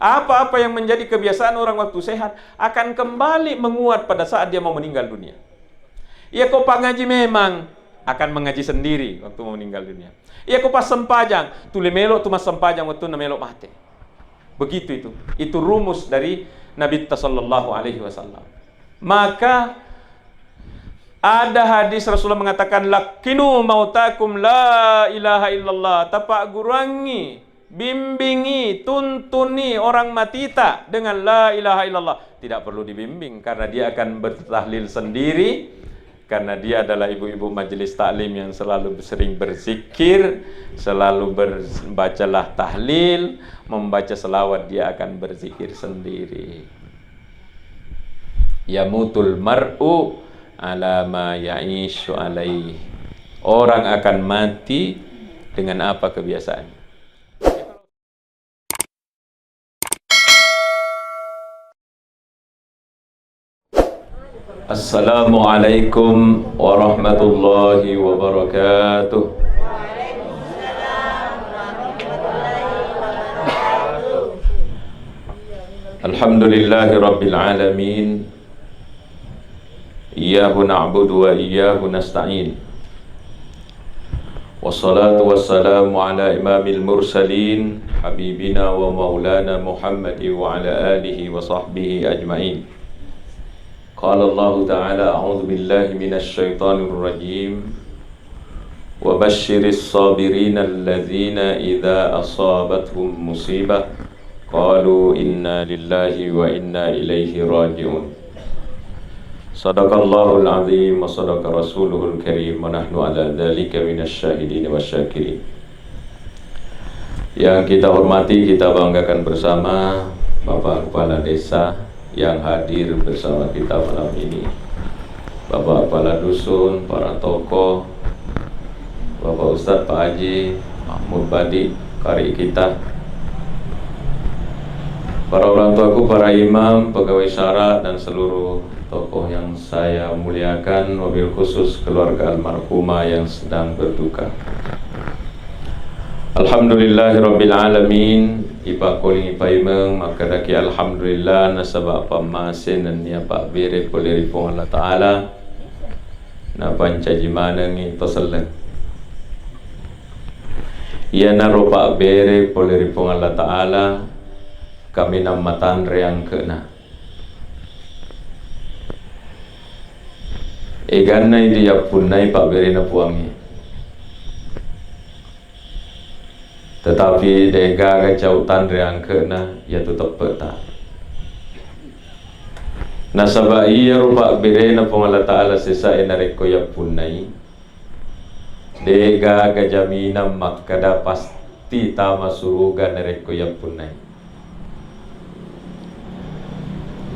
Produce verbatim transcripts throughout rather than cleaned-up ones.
Apa-apa yang menjadi kebiasaan orang waktu sehat akan kembali menguat pada saat dia mau meninggal dunia. Iya ko pangaji memang akan mengaji sendiri waktu mau meninggal dunia. Iya ko passempajang, tuli melo tu massempajang waktu na melo mate. Begitu itu. Itu rumus dari Nabi sallallahu alaihi wasallam. Maka ada hadis Rasulullah mengatakan, "Lakkinu mautakum la ilaha illallah." Tapagguruangi, bimbingi, tuntuni orang matita dengan la ilaha illallah. Tidak perlu dibimbing karena dia akan bertahlil sendiri, karena dia adalah ibu-ibu majelis taklim yang selalu sering berzikir, selalu ber-, bacalah tahlil, membaca selawat, dia akan berzikir sendiri. Yamutul mar'u ala ma ya'ishu alaih. Orang akan mati dengan apa kebiasaannya. Assalamualaikum warahmatullahi wabarakatuh. Alhamdulillahi rabbil alamin. Iyyahu na'budu wa iyyahu nasta'in. Wassalatu wassalamu ala imamil mursalin, habibina wa maulana Muhammadi wa ala alihi wa sahbihi ajma'in. Qala Allahu ta'ala, a'udzu billahi minasy syaithanir rajim. Wa basyiris sabirin alladzina idza asabathum musibah qalu inna lillahi wa inna ilaihi raji'un. Sadaqallahul azim wa sadaqa rasuluhul karim wa nahnu ala dzalika minasy syahidin wasy syakirin. Yang kita hormati, kita banggakan bersama, Bapak Kepala Desa yang hadir bersama kita malam ini, Bapak Kepala Dusun, para tokoh, Bapak Ustadz, Pak Haji, Pak Murbadi, kari kita, para orang tuaku, para imam, pegawai syara, dan seluruh tokoh yang saya muliakan, wabil khusus keluarga almarhumah yang sedang berduka. Alhamdulillahirabbil alamin, ipakkoling ipaimeng makkedaki alhamdulillah nasaba pammase nennia pabbere pole ri Puang Allah Ta'ala, napancaji manengngi to selleng. Iyanaro pabbere pole ri Puang Allah Ta'ala, kaminang matanre angke'na. Eganna idi yappunnai pabberena Puangnge. Tetapi de'gaga cau tanre angke'na, iyatu teppe'ta. Nasaba iyaro pabberena Puang Allah Ta'ala sesae narekko yappunnai, de'gaga jaminang makkeda pasti tama suruga narekko yappunnai.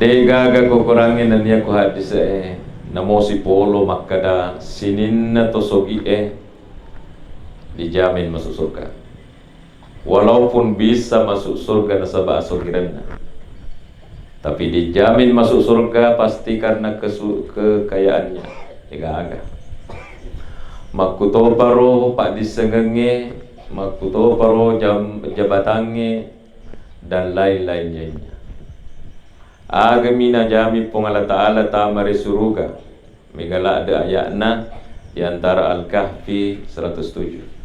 De'gaga kokorangnge nennia ko hadise, namo sipolo makkeda sininna to sogi'e dijamin masuk surga. Walaupun bisa masuk surga nasaba asogirenna, tapi dijamin masuk surga pasti karena kesu-, kekayaannya. De'gaga. Makkutoparo paddissengengnge, makkutoparo jam-, jabatangnge, dan lain-lain lainnya. Agami najami Puang Allah Ta'ala tama ri suruga. Mega ladde aya'na di antara Al-Kahfi seratus tujuh.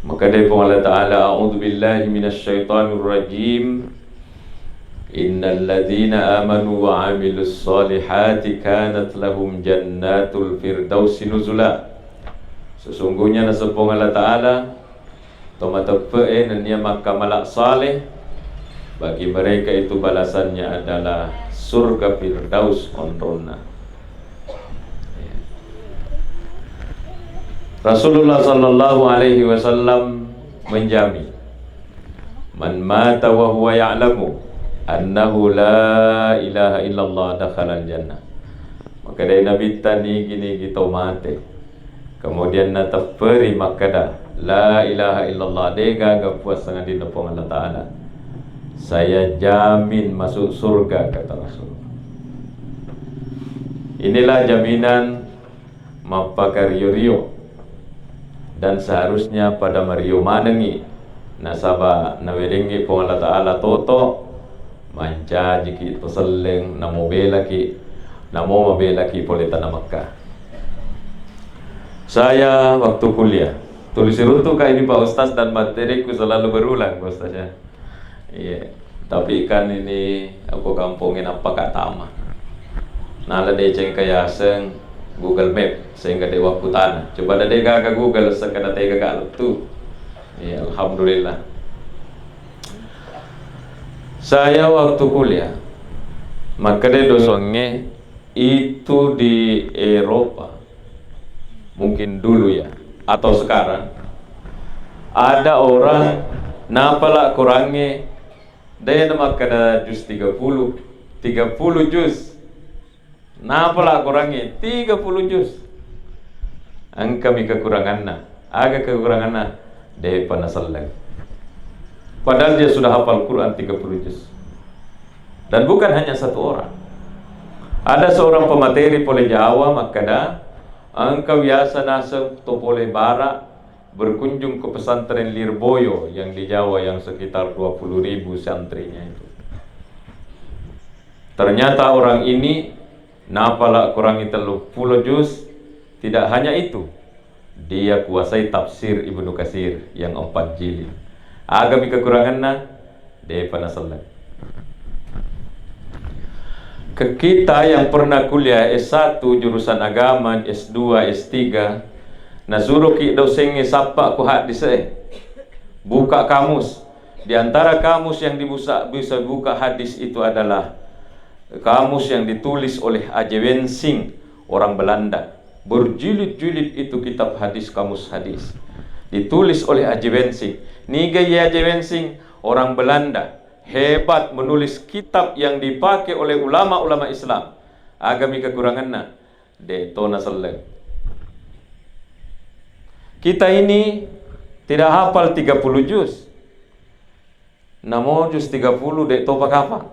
Makkedai Puang Allah Ta'ala, "A'udzu billahi minasy syaithanir rajim. Innal ladzina amanu wa 'amilus shalihati kanat lahum jannatul firdausi nuzula." Sesungguhnya naseng Puang Allah Ta'ala, to mateppe'e nennia makkamala saleh, bagi mereka itu balasannya adalah surga Firdaus onronna. Rasulullah sallallahu alaihi wasallam menjamin, "Man mata wa huwa ya'lamu annahu la ilaha illallah dakhalal jannah." Makkedai Nabitta, nigi-nigi tau mate kemudian natepperi makkeda, "La ilaha illallah, de'gaga puang sangadinna Puang Allah Ta'ala, saya jamin masuk surga," kata Rasul. Inilah jaminan mappakario-rio, dan seharusnya pada mario manengi Nasaba nawerengngi Puang Allah Ta'ala toto, mancajiki to selleng, namo belaki, namo mabelaki pole tana Mekka. Saya waktu kuliah, tuli siruntuka ini Pak Ustaz dan materiku selalu berulang, Pak Ustaz, ya. Iya, tapi kan ini aku kampungnya nampak Kak Tama. Nala deceng kayaseng Google Map sehingga de wakkutana. Coba dade gaga Google sekada tega Kak lettu. Iya, alhamdulillah. Saya waktu kuliah, makkeda dosongnge itu di Eropa, mungkin dulu ya, atau sekarang, ada orang napala Korangnge, de na makkeda juz tiga puluh, tiga puluh juz. Napala Korangnge tiga puluh juz. Engkami kekuranganna. Aga kekuranganna? Depa naselleng. Padahal dia sudah hafal Quran tiga puluh juz. Dan bukan hanya satu orang. Ada seorang pemateri pole Jawa makkeda, engka biasa naseng to pole Barat berkunjung ke pesantren Lirboyo yang di Jawa yang sekitar dua puluh ribu santrinya itu. Ternyata orang ini napala Korangnge tellu pulo juz. Tidak hanya itu, dia kuasai tafsir Ibnu Katsir yang empat jilid. Agami kekuranganna? Depa naselleng. Ke kita yang pernah kuliah S satu jurusan agama, S dua, S tiga, nasuroki dosengnge sappa ko hadis e. Buka kamus. Di antara kamus yang dibusa-, bisa buka hadis itu adalah kamus yang ditulis oleh Aje Wensing, orang Belanda. Berjilid-jilid itu kitab hadis, kamus hadis. Ditulis oleh Aje Wensing. Niga iya Aje Wensing? Orang Belanda. Hebat menulis kitab yang dipakai oleh ulama-ulama Islam. Agami kekuranganna? De to naselleng. Kita ini tidak hafal tiga puluh juz. Namo juz tiga puluh de topa kapang.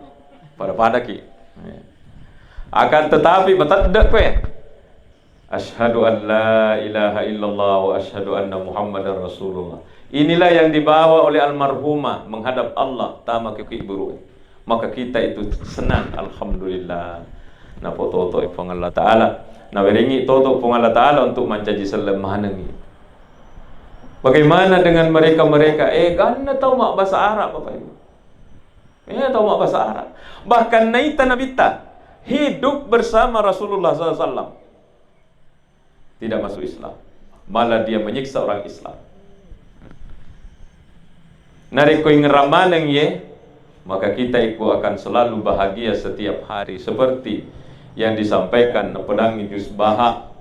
Pada-padaki. Akan tetapi matedde koe. Asyhadu an la ilaha illallah wa asyhadu anna Muhammadar Rasulullah. Inilah yang dibawa oleh almarhumah menghadap Allah, tama ke kuburu. Maka kita itu senang, alhamdulillah. Napototo Puang Allah Ta'ala. Nawerengi toto Puang Allah Ta'ala untuk mancaji selleng manengi. Bagaimana dengan mereka-mereka? Eh, ganna tau mabbasa Arab, Bapak Ibu. Eh, tau mabbasa Arab. Bahkan naita Nabitta hidup bersama Rasulullah sallallahu alaihi wasallam. Tidak masuk Islam. Malah dia menyiksa orang Islam. Narekko ingerang maneng ye, maka kita itu akan selalu bahagia setiap hari. Seperti yang disampaikan napedangi Juz Baha,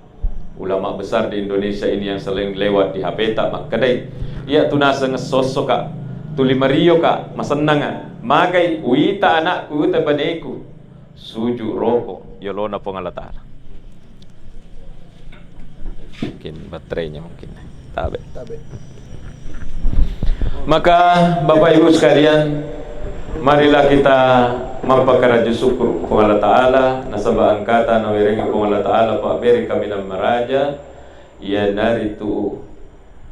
ulama besar di Indonesia ini yang sering lewat di H P ta, makkedai, iya tu naseng esso-esso ka, tuli mario ka, masennanga, magai uwita anakku, uwita baneku. Suju roko yolona Puang Allah Ta'ala. Mungkin baterainya mungkin. Tabe. Tabe. Maka Bapak Ibu sekalian, marilah kita mappakaraju syukur Puang Allah Ta'ala, nasaba engkata nawerengi Puang Allah Ta'ala pabbere kaminang maraja, iyanaritu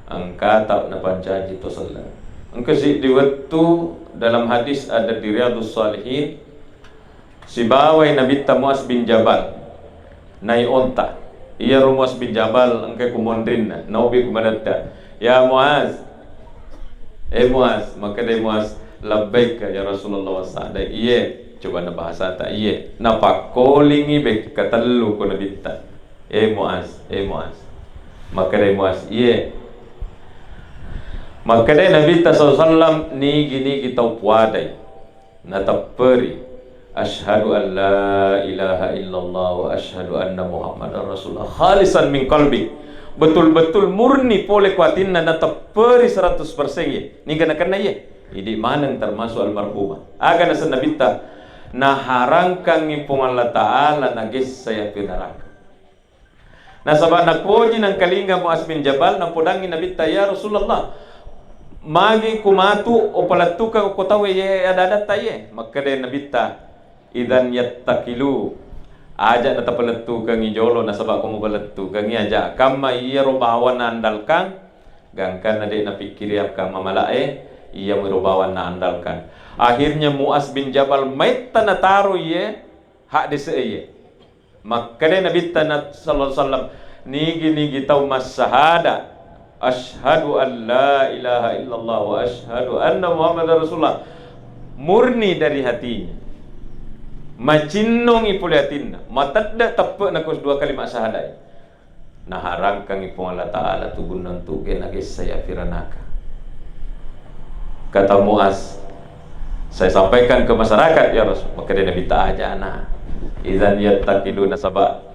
engkata napancaji to selleng. Engka siddi wettu dalam hadis ada di Riyadhus Shalihin, sibawai Nabitta Muaz bin Jabal nai onta. Iyaro Muaz bin Jabal engka kumonrinna, naobi kumanetta, "Ya Muaz, eh Muaz," makkedai Muaz, "Labbaika ya Rasulullah wa sa'daik." Iye, coba na bahasata, iye. Napakkolingi bekka tellu ko Nabitta. "Eh Muaz, eh Muaz." Makkedai Muaz, "Iye." Makkedai Nabitta sallallahu alaihi wasallam, "Nigi-nigi tau puadai natepperi, 'Asyhadu an la ilaha illallah wa asyhadu anna Muhammadar Rasulullah,' khalisan min qalbi, betul-betul murni pole ku atinna, natepperi seratus persen, iye, niga nakenna, iye, idi maneng termasuk almarhumah." Aga naseng Nabitta? Naharangkangngi Puang Allah Ta'ala nagessai api neraka. Nasaba napoji nangkalinga Muaz bin Jabal, napodangngi Nabitta, "Ya Rasulullah, magi kumatu opalettukeng ko tauwe ye ada-adatta ye?" Makkeda Nabitta, "Idzan yattakilu, aja natapalettukengngi jolo, nasaba ko mupalettukengngi aja kamma iyaro bawa naandalkang, gangkanna de napikkiri akka mamala'e, Iya muiro bawang naandalkan. Akhirnya Muaz bin Jabal maitta nataro iye hadis iye. Makkeda Nabitta na-, sallallahu alaihi wasallam, "Nigi-nigi tau massahada, asyhadu an la ilaha illallah wa asyhadu anna Muhammadar Rasulullah, murni dari hatinya, macinnongi pole atinna, matedde teppe'na ko dua kalimat sahadai, naharangkangi Puang Allah Ta'ala tubunnang tuge nagessa ya firanaka." Kata Muaz, "Saya sampaikan ke masyarakat, ya Rasul." Makkeda Nabitta, "Aja na. Idzan yattaqiduna, saba'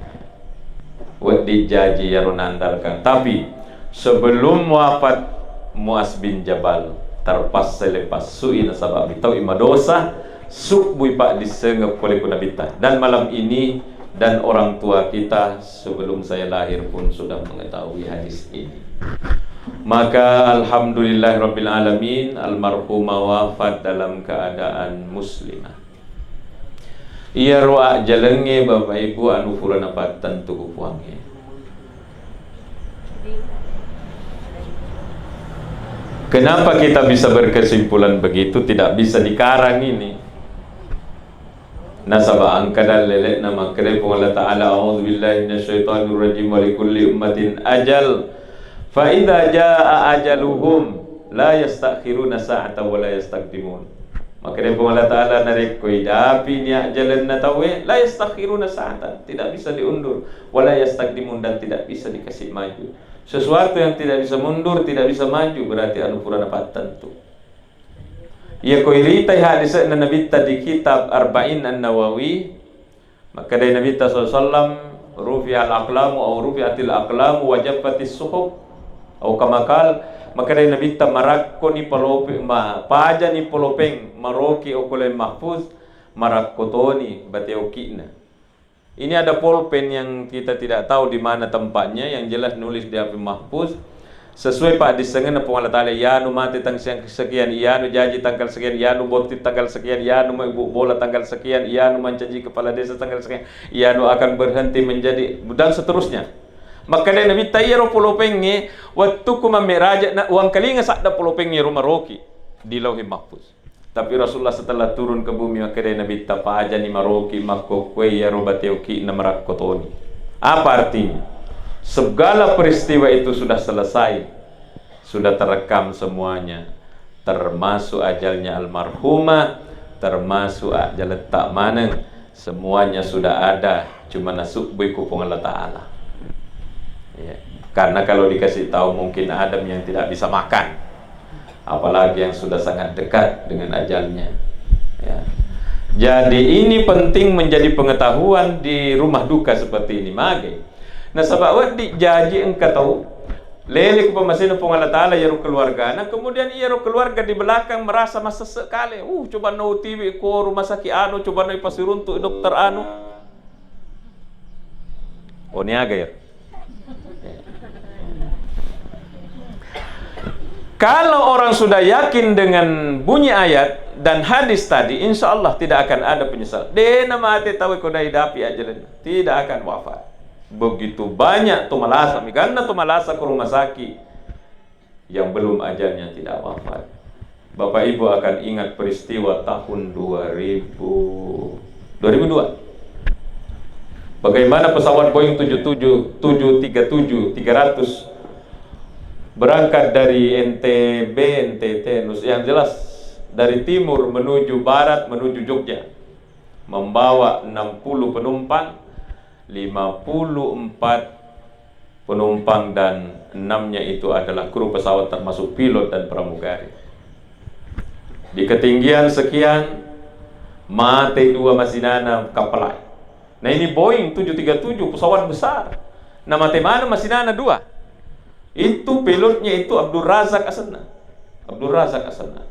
wedding jaji iyaro naandalkan." Tapi sebelum wafat Muaz bin Jabal, terpaksa lepassui nasaba' mitau'i madosa, subbui paddissengeng pole ku Nabitta. Dan malam ini, dan orang tua kita sebelum saya lahir pun sudah mengetahui hadis ini. Maka alhamdulillahirabbil alamin, almarhumah wafat dalam keadaan muslimah. Iyaro ajjalengnge, Bapak Ibu, anu pura napattentu ku Puangnge. Kenapa kita bisa berkesimpulan begitu? Tidak bisa dikarang ini. Nasaba engka dalle'na, makkeda Puang Allah Ta'ala, "A'udzu billahi minasyaitonir rajim, wa likulli ummatin ajal, fa idza jaa ajaluhum la yastakhiruna sa'atan wa la yastaqdimun." Makkeda Puang Allah Ta'ala, narekko idapini ajjalenna tauwe, la yastakhiruna sa'atan, tidak bisa diundur, wa la yastaqdimun, dan tidak bisa dikasih maju. Sesuatu yang tidak bisa mundur, tidak bisa maju, berarti anu pura napattentu. Iya ko iritai hadise'na Nabitta di kitab Arba'in An-Nawawi, makkedai Nabitta sallallahu alaihi wasallam, "Rufi'al aqlamu au rufi'atil aqlamu wa jaffatis suhuf," au kama qal, makkedai Nabitta, "Marakkoni polope-, ma-, pajani polopeng, maroki okko Lauhil Mahfuz, marakko toni bate oki'na." Ini ada polpen yang kita tidak tahu di mana tempatnya, yang jelas nulis di Lauhil Mahfuz, sesuai paddissengenna Puang Allah Ta'ala, iyanu mate tang siang sekian, iyanu jaji tanggal sekian, iyanu botting tanggal sekian, iyanu maibbu bola tanggal sekian, iyanu mancaji kepala desa tanggal sekian, iyanu akan berhenti menjadi, dan seterusnya. Makkedai Nabitta, iyaro polopengnge, wettukku mammeraja, na uangkalinga sadda polopengnge ro maroki di Lauhil Mahfuz. Tapi Rasulullah setelah turun ke bumi, makkedai Nabitta, "Pajani maroki makkokkoe iyaro bate oki'na marakko toni." Apa artinya? Segala peristiwa itu sudah selesai, sudah terekam semuanya, termasuk ajalnya almarhumah, termasuk ajaletta maneng. Semuanya sudah ada, cuma nasubbui ku Puang Allah Ta'ala. Ya. Karena kalau dikasih tahu, mungkin ada yang tidak bisa makan, apalagi yang sudah sangat dekat dengan ajalnya. Ya. Jadi, ini penting menjadi pengetahuan di rumah duka seperti ini. Mage. Nasaba wedding jaji engka tau lele ku pammasena Puang Allah Ta'ala iyaro keluargana, kemudian iyaro keluarga di belakang merasa masesse kale. "Uh, coba no tiwi ko rumah sakit anu, coba no ipasiruntu dokter anu." Oh, niaga ya. Kalau orang sudah yakin dengan bunyi ayat dan hadis tadi, insya Allah tidak akan ada penyesalan. Dena mate tau ko dai dapi ajalenna. Tidak akan wafat. Begitu banyak tu malasa, miganna tu malasa ke rumah sakit yang belum ajalnya tidak wafat. Bapak Ibu akan ingat peristiwa tahun dua ribu, dua ribu dua. Bagaimana pesawat Boeing tujuh tujuh, tujuh tiga tujuh, tiga ratus berangkat dari N T B, N T T, nus-, yang jelas dari timur menuju barat, menuju Jogja. Membawa enam puluh penumpang, lima puluh empat penumpang dan enamnya itu adalah kru pesawat termasuk pilot dan pramugari. Di ketinggian sekian, mate dua masinana kapal lain. Nah, ini Boeing tujuh tiga tujuh, pesawat besar. Nah, mate mana masinana dua? Itu pilotnya itu Abdul Razak asenna. Abdul Razak asenna.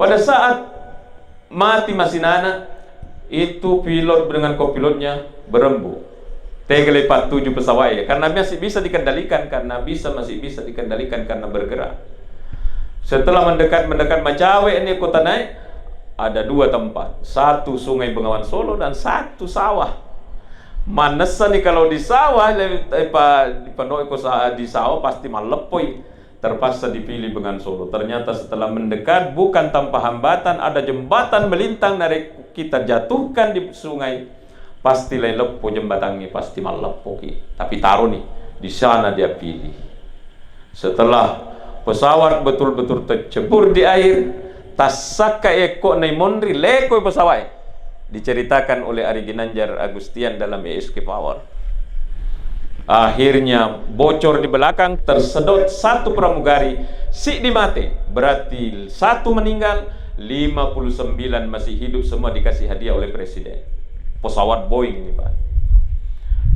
Pada saat mati masinana, itu pilot dengan kopilotnya berembuk. Tega lepat tuju pesawat ya, karena masih bisa dikendalikan, karena bisa, masih bisa dikendalikan karena bergerak. Setelah mendekat, mendekat, macawe ini kota naik, ada dua tempat. Satu Sungai Bengawan Solo dan satu sawah. Manessa nih kalau di sawah, le-, eh, pa-, di Penoe ko sa-, di sawah pasti malleppoi. Terpaksa dipilih Bengawan Solo. Ternyata setelah mendekat, bukan tanpa hambatan, ada jembatan melintang, narekko kita jatuhkan di sungai, pasti lai leppo jembatangnge, pasti malleppoki. Tapi taroni, di sana dia pilih. Setelah pesawat betul-betul tercebur di air, tassakka ekko nai monri, lekoi pesawat. Diceritakan oleh Ari Ginanjar Agustian dalam E S K Power. Akhirnya bocor di belakang, tersedot satu pramugari, siddi mate, berarti satu meninggal, lima puluh sembilan masih hidup, semua dikasih hadiah oleh presiden. Pesawat Boeing ini, Pak.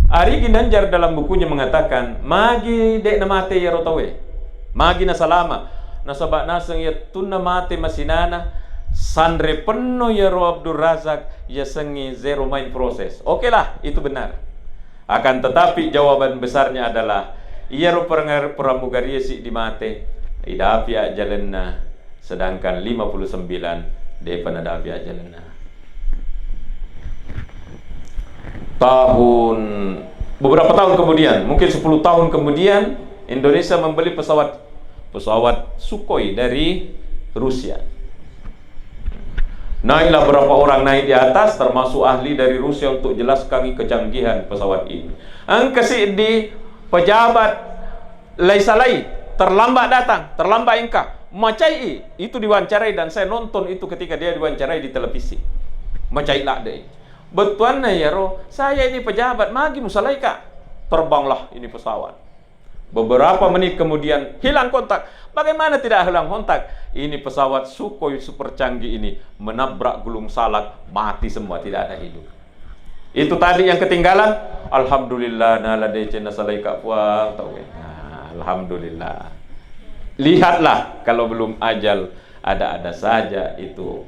Ari Ginanjar dalam bukunya mengatakan, magi de'na mate iyaro tauwe, magi nasalama, nasaba naseng iyattunna mate masinana, sanre penno iyaro Abdul Razak, yasengnge zero mind process. Oke lah, itu benar. Akan tetapi, jawaban besarnya adalah, iyaro perengar-, pramugarie siddi mate, idapi ajjalenna, sedangkan lima puluh sembilan de'pa nadapi ajjalenna. Tahun, beberapa tahun kemudian, mungkin sepuluh tahun kemudian, Indonesia membeli pesawat, pesawat Sukhoi dari Rusia. Naiklah berapa orang naik di atas, termasuk ahli dari Rusia, untuk jelaskan kecanggihan pesawat ini. Engka siddi pejabat laisalai, terlambat datang, terlambat engka. Macai, itu diwawancarai dan saya nonton itu ketika dia diwawancarai di televisi. Macai ladde. Bettuanna iyaro, saya ini pejabat, magi musalaika? Terbanglah ini pesawat. Beberapa menit kemudian, hilang kontak. Bagaimana tidak hilang kontak? Ini pesawat Sukhoi super canggih ini menabrak gulung salak, mati semua, tidak ada hidup. Itu tadi yang ketinggalan, alhamdulillah, nala deceng nasalaika Puang, tauwe. Nah, alhamdulillah. Lihatlah, kalau belum ajal, ada-ada saja itu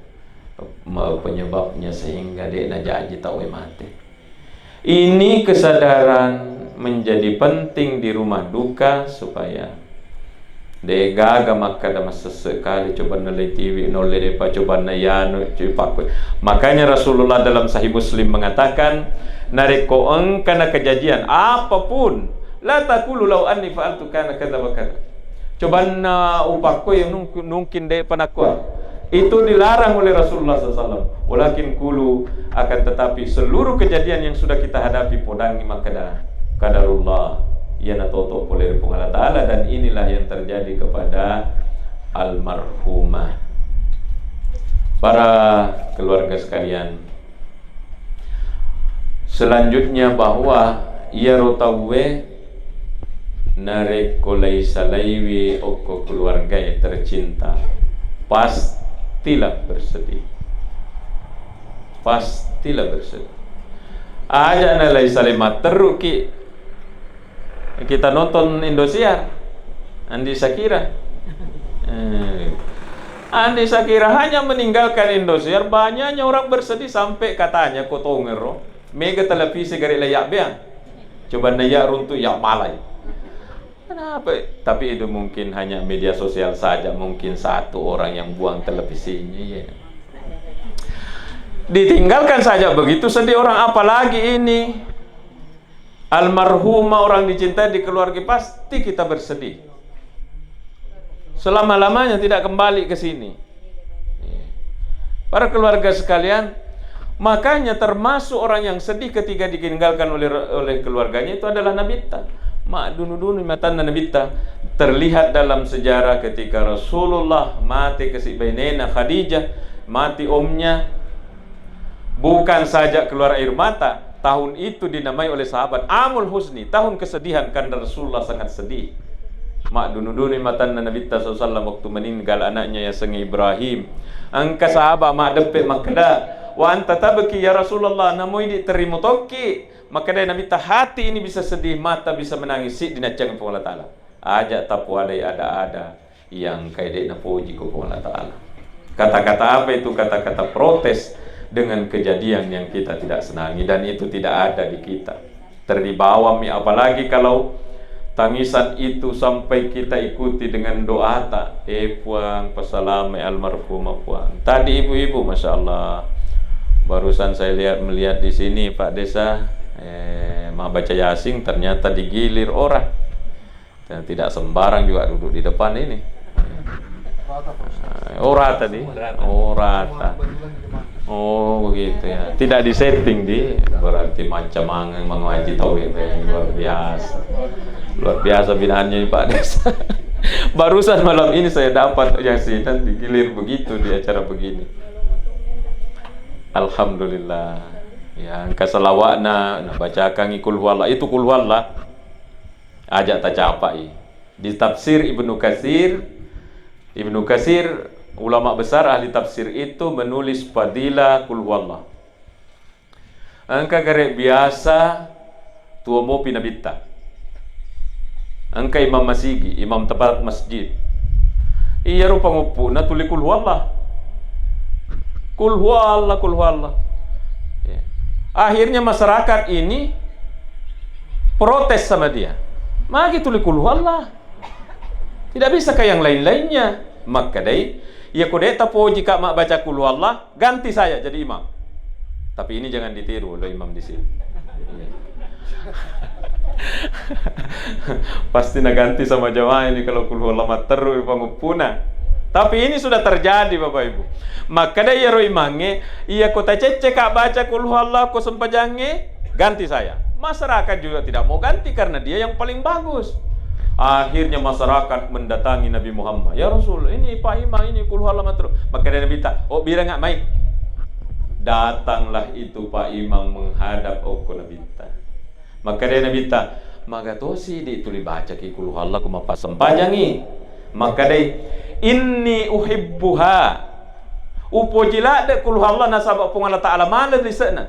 me-, penyebabnya sehingga de'na jaji tauwe mate. Ini kesadaran menjadi penting di rumah duka supaya de'gaga makkeda massesse kali, cobanna letiwi, naulle de'pa, cobanna yanu, coba pakku. Makanya Rasulullah dalam Sahih Muslim mengatakan, narekko engkana kejadian apapun, la taqulu lau anni fa'altu kana kadza wa kadza. Cobanna upakko yang nung-, nungkin de'pa nakko. Itu dilarang oleh Rasulullah sallallahu alaihi wasallam. Walakin qulu, akan tetapi seluruh kejadian yang sudah kita hadapi, podangi makkeda qadarullah, iyana toto pole ri Puang Allah Ta'ala, dan inilah yang terjadi kepada almarhumah. Para keluarga sekalian, selanjutnya, bahwa iyaro tauwe narekko laisalaiwi okko keluargae tercinta, pastilah bersedih. Pastilah bersedih. Aja' nalaisalai matterruki. Kita nonton Indosiar, Andi Sakira. Eh, Andi Sakira hanya meninggalkan Indosiar, banyaknya orang bersedih sampai katanya ko tongero, mega televisi gare' la yabbeang. Coba na ya runtu' ya malai. Kenapa? Tapi itu mungkin hanya media sosial saja, mungkin satu orang yang buang televisinya, ya. Ditinggalkan saja begitu sedih orang, apalagi ini. Almarhumah orang dicintai di keluarga, pasti kita bersedih. Selama-lamanya tidak kembali ke sini. Para keluarga sekalian, makanya termasuk orang yang sedih ketika ditinggalkan oleh, oleh keluarganya itu adalah Nabitta. Maddunu-dunu matanna Nabitta. Terlihat dalam sejarah ketika Rasulullah mati, kasi bainena Khadijah, mati omnya, bukan saja keluar air mata, tahun itu dinamai oleh sahabat Amul Huzni, tahun kesedihan, karena Rasulullah sangat sedih. Maddunu-dunu matanna Nabitta sallallahu alaihi wasallam waktu meninggal anaknya yasengnge Ibrahim. Engka sahabat maddeppe makkeda, "Wa anta tabki ya Rasulullah, namoi di terimo tokki?" Makkeda Nabitta, "Hati ini bisa sedih, mata bisa menangis, siddi naccangi Puang Allah Ta'ala. Aja' tapuadai ada-ada yang kayak dek napuji ko Puang Allah Ta'ala." Kata-kata apa itu? Kata-kata protes dengan kejadian yang kita tidak senangi, dan itu tidak ada di kita. Terdibawa mi, apalagi kalau tangisan itu sampai kita ikuti dengan doa ta, "Eh Puang, pasalamai almarhumah Puang." Tadi ibu-ibu, Masya Allah, barusan saya lihat, melihat di sini Pak Desa, eh, mau baca Yasin, ternyata digilir orang. Dan tidak sembarang juga duduk di depan ini. Oh, rata di? Oh, rata. Oh, begitu ya. Tidak disetting di? Berarti macam mangaji tau ini luar biasa. Luar biasa binaannya ini, Pak Desa. Barusan malam ini saya dapat yang sini digilir begitu di acara begini. Alhamdulillah. Ya, engka salawatna, nah, bacakangi kul huwallah. Itu kul huwallah. Aja tacapai. Di tafsir Ibnu Katsir, Ibnu Katsir, ulama besar ahli tafsir itu menulis fadilah kul huwallah. Engka gare biasa tuo mopi nabitta. Engka imam masigi, imam tempat masjid. Iyaro panguppu'na tuli kul huwallah. Kul huwallah, kul huwallah. Ya. Akhirnya masyarakat ini protes sama dia. Magi tuli kul huwallah. Tidak bisa ke yang lain-lainnya. Makkedai, iya ko de' tapoji ka mabbaca kul huwallah, ganti saya jadi imam. Tapi ini jangan ditiru oleh imam di sini. Iya. Pasti naganti sama jamaah ini kalau kul huwallah matteru panguppuna. Tapi ini sudah terjadi, Bapak Ibu. Makkeda iyaro imangnge, iya ko tacecce ka baca kul huwallah ko sempajangnge, ganti saya. Masyarakat juga tidak mau ganti karena dia yang paling bagus. Akhirnya masyarakat mendatangi Nabi Muhammad. "Ya Rasul, ini Pak Imam ini kul huwallah matteru." Makkeda Nabitta, "Oh, bilang nggak mai." Datanglah itu Pak Imam menghadap okko Nabitta. Makkeda Nabitta, "Maga tosi di tuli bacaki kul huwallah ko mappasempajangi?" Makkedai, "Inni uhibbuha." Upoji ladde kul huwallah nasaba Puang Allah Ta'ala male lise'na.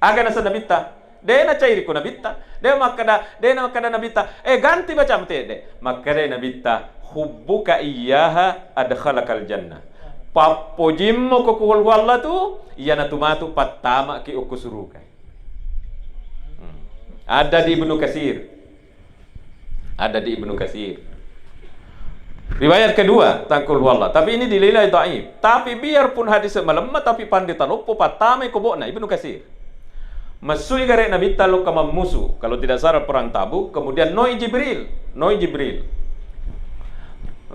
Aga naseng Nabitta? De' nacairi ko Nabitta. De' makkeda, de' na makkeda Nabitta, "Eh, ganti baca mate." De'. Makkeda Nabitta, "Hubbuka iyyaha adkhalakal jannah." Pappojimmu ko kul huwallah tu, iyanatu matu pattamaki okko suruga. Hmm. Ada di Ibnu Katsir. Ada di Ibnu Katsir. Riwayat kedua, tentang kul huwallah. Tapi ini dinilai dhaif. Tapi biarpun hadis malemma, tapi pandita loppo pattamai kobo'na Ibnu Katsir. Messui gare Nabitta lokka mammusu, kalau tidak salah perang Tabuk, kemudian noi Jibril, noi Jibril.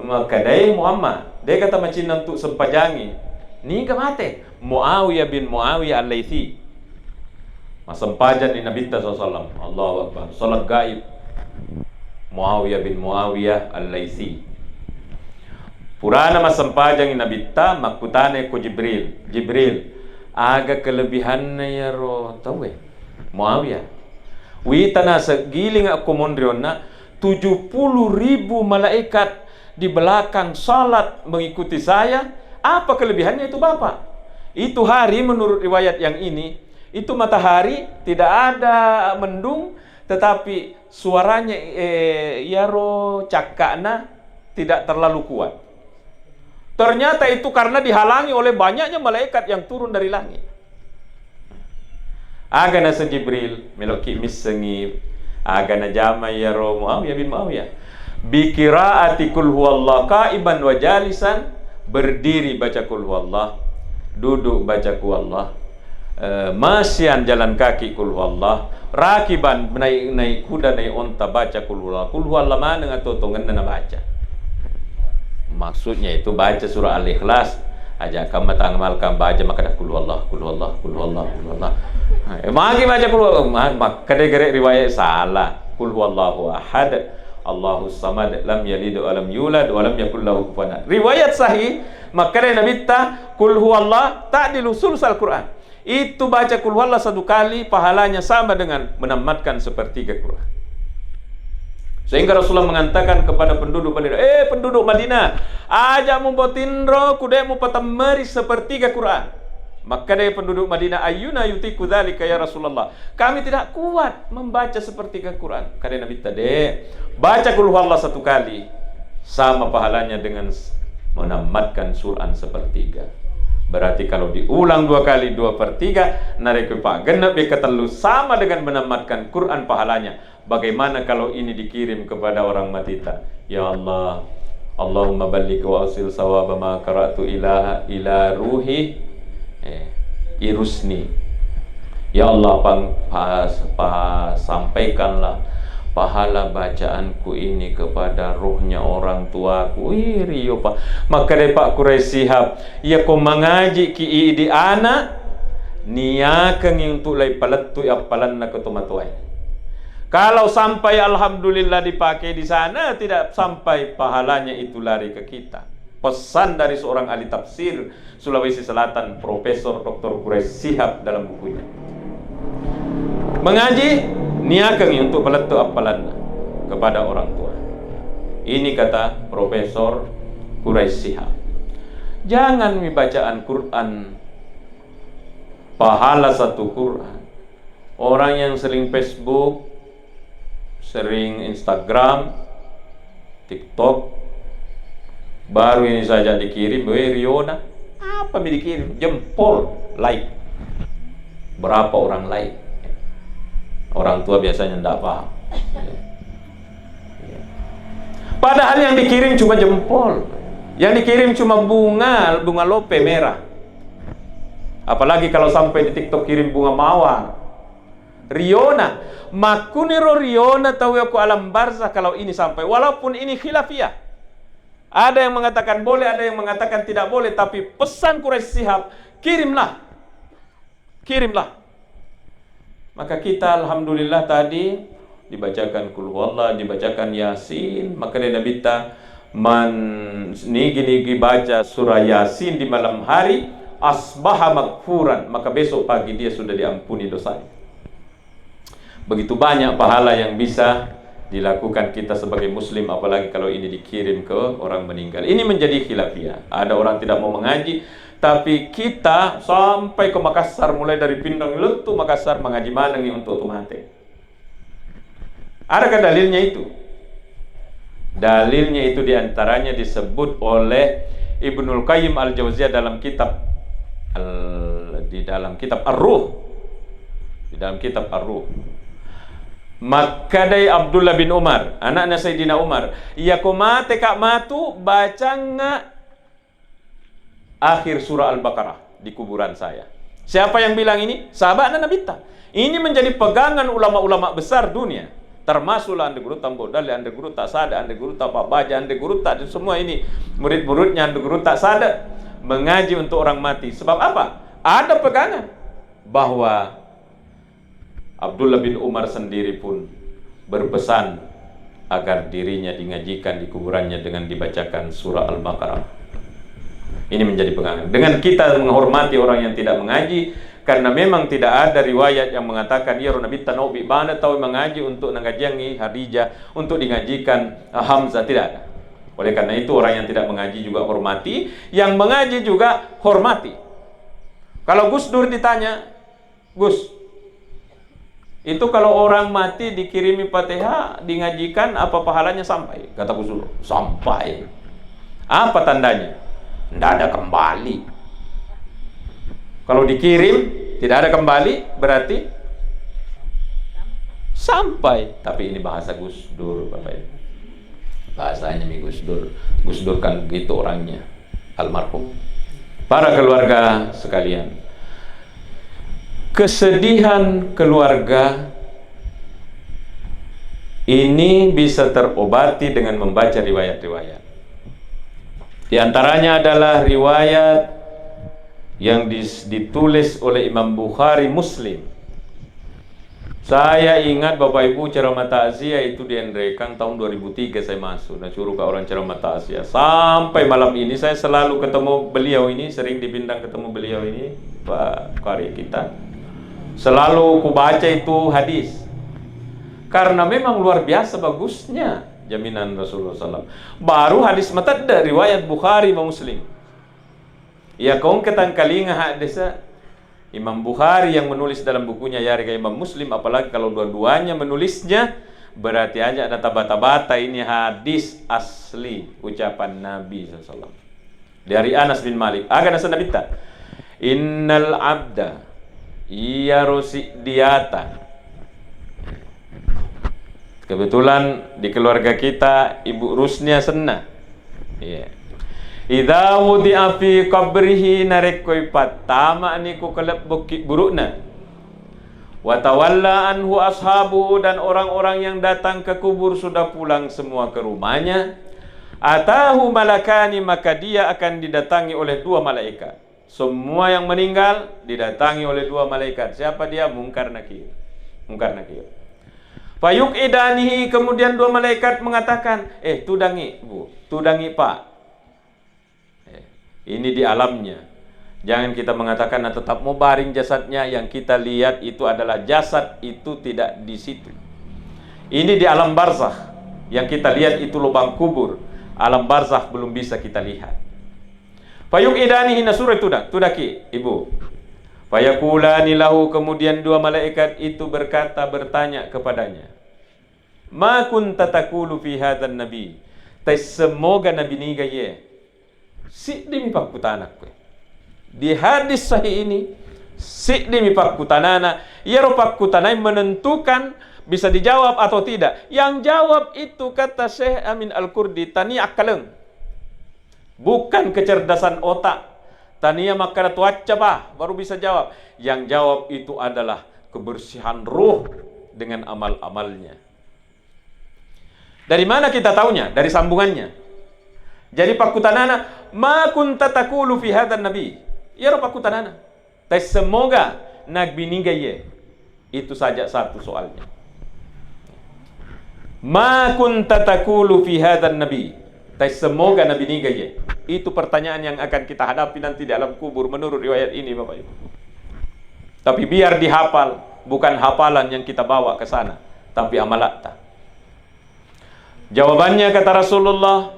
Makkedai Muhammad, de' kata macinna untuk sempajangi. Niga mate? Muawiyah bin Muawiyah Al-Laitsi. Massempajang ni Nabitta sallallahu alaihi wasallam. Allahu Akbar. Salat gaib. Muawiyah bin Muawiyah Al-Laitsi. Purana massempajangi Nabitta, makkutanai ko Jibril, "Jibril, aga kelebihanna iyaro tauwe?" Muawiyah. Wita naseggiling ko monrionna, tujuh puluh ribu malaikat di belakang salat mengikuti saya. Apa kelebihannya itu, Bapak? Itu hari, menurut riwayat yang ini, itu matahari tidak ada mendung, tetapi suaranya, eh, iyaro cakka'na tidak terlalu kuat. Ternyata itu karena dihalangi oleh banyaknya malaikat yang turun dari langit. Aga naseng Jibril, meloki missengi aga najama iyaro Muawiyah bin Muawiyah. Bi qiraati qul huwallah qaiman wa jalisan, berdiri baca qul huwallah, duduk baca qul huwallah, eh, masian jalan kaki qul huwallah, rakiban naik, naik kuda, naik onta baca qul huwallah, qul huwallah maneng atau tongenna nabaca. Maksudnya itu baca surah Al-Ikhlas, aja kamu tangamalkan baca makkeda qul huwallah, qul huwallah, qul huwallah, qul huwallah. Eh, magi baca qul huwallah, ma-, makkeda gare riwayat salah. Qul huwallahu ahad, Allahus samad, lam yalid wa lam yulad wa lam yakul lahu kufuwan ahad. Riwayat sahih, makkeda Nabitta, qul huwallah ta'dilu sulusal Quran. Itu baca qul huwallah satu kali pahalanya sama dengan menamatkan sepertiga Quran. Sehingga Rasulullah mengatakan kepada penduduk Madinah, "Eh, penduduk Madinah, aja mupatinro ku de' mupatemmeri sepertiga Quran." Makkeda penduduk Madinah, "Ayyuna yutiku dzalika ya Rasulullah?" Kami tidak kuat membaca sepertiga Quran. Kada Nabitta, de', baca qul huwallah satu kali, sama pahalanya dengan s-, menamatkan Quran sepertiga. Berarti kalau diulang dua kali, dua per tiga, narekko pagenna beka tellu, sama dengan menamatkan Quran pahalanya. Bagaimana kalau ini dikirim kepada orang matita? Ya Allah, Allahumma balligh wa ausil sawaba ma qara'tu ila, ila ruhi, eh, irusni. Ya Allah, pang-, pas-, pas-, sampaikanlah Pahala bacaanku ini kepada rohnya orang tuaku. Wih, rio, Pak. Makkedai Pak Quraisy Shihab, "Iya ko mangaji ki idi anak, niakengi untuk lai palettui appalanna ke tomatoae. Kalau sampai alhamdulillah dipakai di sana, tidak sampai pahalanya itu lari ke kita." Pesan dari seorang ahli tafsir Sulawesi Selatan, Profesor Doktor Quraisy Shihab dalam bukunya. Mengaji, niakengi untuk palettu appalanna kepada orang tua. Ini kata Profesor Quraisy Shihab. Jangan mi bacaan Quran, pahala satu Quran. Orang yang sering Facebook, sering Instagram, TikTok, baru ini saja dikirim, weh, riona. Apa mi dikirim? Jempol, like. Berapa orang like? Orang tua biasanya ndak paham. Padahal yang dikirim cuma jempol. Yang dikirim cuma bunga, bunga lope merah. Apalagi kalau sampai di TikTok kirim bunga mawar. Riona, makkuniro riona tau ko alam barzah kalau ini sampai, walaupun ini khilafiyah. Ada yang mengatakan boleh, ada yang mengatakan tidak boleh, tapi pesan Quraisy Shihab, kirimlah. Kirimlah. Maka kita, alhamdulillah, tadi dibacakan Qul Huwallah, dibacakan Yasin, maka dari Nabitta, "Man nigi-nigi baca surah Yasin di malam hari, asbaha magfuran, maka besok pagi dia sudah diampuni dosanya." Begitu banyak pahala yang bisa dilakukan kita sebagai muslim, apalagi kalau ini dikirim ke orang meninggal. Ini menjadi khilafiyah. Ada orang tidak mau mengaji, tapi kita sampai ke Makassar, mulai dari Pinrang lettu Makassar, mengaji manengi untuk tu mate. Adakah dalilnya itu? Dalilnya itu diantaranya disebut oleh Ibnul Qayyim Al-Jauziyah dalam kitab Al-, di dalam kitab Ar-Ruh. Di dalam kitab Ar-Ruh. Makkadai Abdullah bin Umar, anakna Sayyidina Umar, "Iya ko mate ka matu, bacanga akhir surah Al-Baqarah di kuburan saya." Siapa yang bilang ini? Sahabatna Nabitta. Ini menjadi pegangan ulama-ulama besar dunia, termasuklah Ande Gurutta Ambo Dalle, Ande Gurutta Sada, Ande Gurutta Pak Baja, Ande Gurutta, dan semua ini murid-muridnya Ande Gurutta Sada mengaji untuk orang mati. Sebab apa? Ada pegangan bahwa Abdullah bin Umar sendiri pun berpesan agar dirinya dingajikan di kuburannya dengan dibacakan surah Al-Baqarah. Ini menjadi pegangan. Dengan kita menghormati orang yang tidak mengaji, karena memang tidak ada riwayat yang mengatakan, "Iya, ro Nabitta naobbi bana tau mengaji untuk nangajiangi Khadijah, untuk dingajikan, eh, Hamzah." Tidak ada. Oleh karena itu, orang yang tidak mengaji juga hormati, yang mengaji juga hormati. Kalau Gus Dur ditanya, "Gus, itu kalau orang mati dikirimi Fatihah, dingajikan, apa pahalanya?" "Sampai," kata Gus Dur. "Sampai. Apa tandanya?" "Ndak ada kembali." Kalau dikirim, tidak ada kembali, berarti sampai. Tapi ini bahasa Gus Dur, Bapak Ibu. Bahasanya mi Gus Dur. Gus Dur kan begitu orangnya, almarhum. Para keluarga sekalian, kesedihan keluarga ini bisa terobati dengan membaca riwayat-riwayat. Di antaranya adalah riwayat yang dis-, ditulis oleh Imam Bukhari, Muslim. Saya ingat, Bapak Ibu, ceramah takziah itu di Enrekang tahun dua ribu tiga saya masuk. Nah, suruh ke orang ceramah takziah. Sampai malam ini saya selalu ketemu beliau ini, sering dipindah ketemu beliau ini, Pak Qari kita. Selalu kubaca itu hadis. Karena memang luar biasa bagusnya jaminan Rasulullah sallam. Baru hadis matedde riwayat Bukhari ma Muslim. Iya, kongke tangkalinga hadis Imam Bukhari yang menulis dalam bukunya, yarega Imam Muslim, apalagi kalau dua-duanya menulisnya, berarti aja ada tabata-bata ini hadis asli ucapan Nabi sallallahu alaihi wasallam. Dari Anas bin Malik, aga naseng Nabitta? "Innal abda, iyaro si diata." Kebetulan di keluarga kita, Ibu Rusnia senna. Iya. "Idza wudi'a fi qabrihi," narekko ipattama'ni ku kalebbokki buru'na. Watawalla anhu ashabuhu, dan orang-orang yang datang ke kubur sudah pulang semua ke rumahnya. Atahu malakani, maka dia akan didatangi oleh dua malaikat. Semua yang meninggal didatangi oleh dua malaikat. Siapa dia? Mungkar Nakir. Mungkar Nakir. Fayuqidanihi, kemudian dua malaikat mengatakan, "Eh, tudangi, Bu, tudangi, Pak." Eh, ini di alamnya. Jangan kita mengatakan, "Nah, tetap mau baring jasadnya." Yang kita lihat itu adalah jasad itu tidak di situ. Ini di alam barzakh. Yang kita lihat itu lubang kubur. Alam barzakh belum bisa kita lihat. Fayuqidanihi, nasuro tudang, tudaki, Ibu. Fayaqulani lahu, kemudian dua malaikat itu berkata, bertanya kepadanya, "Ma kunta taqulu fi hadzan nabi?" Taissemmoga nabi niga iye? Siddimi pakkutana koe. Di hadis sahih ini, siddimi pakkutanana. Iyaro pakkutanai menentukan bisa dijawab atau tidak. Yang jawab itu, kata Syekh Amin Al-Kurdi, tania akkaleng. Bukan kecerdasan otak. Tania makkada tuacca, bah, baru bisa jawab. Yang jawab itu adalah kebersihan ruh dengan amal-amalnya. Dari mana kita taunya? Dari sambungannya. Jadi pakkutanana, "Ma kunta taqulu fi hadzan nabi?" Iyaro pakkutanana. Taissemmoga nabi niga iye? Itu saja satu soalnya. "Ma kunta taqulu fi hadzan nabi?" Taissemmoga nabi niga iye? Itu pertanyaan yang akan kita hadapi nanti di alam kubur menurut riwayat ini, Bapak Ibu. Tapi biar dihafal, bukan hafalan yang kita bawa ke sana, tapi amalatta. Jawabannya, kata Rasulullah,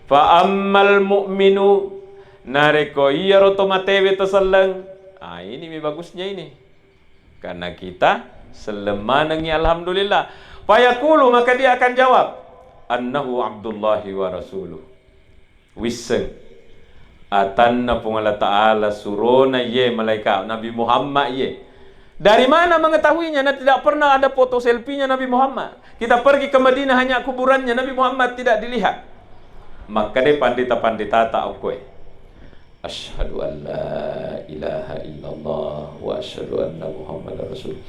"Fa ammal mu'minu," narekko iyaro to matewe to selleng, ah, ini mi bagusnya ini. Karena kita selleng manengi, alhamdulillah. Fayaqulu, maka dia akan jawab, "Annahu Abdullahi wa rasuluh." Wisseng. Atanna Puang Allah Ta'ala, surona iye malaika, Nabi Muhammad iye. Dari mana mengetahuinya? Nah, tidak pernah ada foto selfie-nya Nabi Muhammad. Kita pergi ke Madinah, hanya kuburannya, Nabi Muhammad tidak dilihat. Makkeda pandita-panditata okkoe, "Asyhadu an la ilaha illallah wa asyhadu anna Muhammadar Rasul."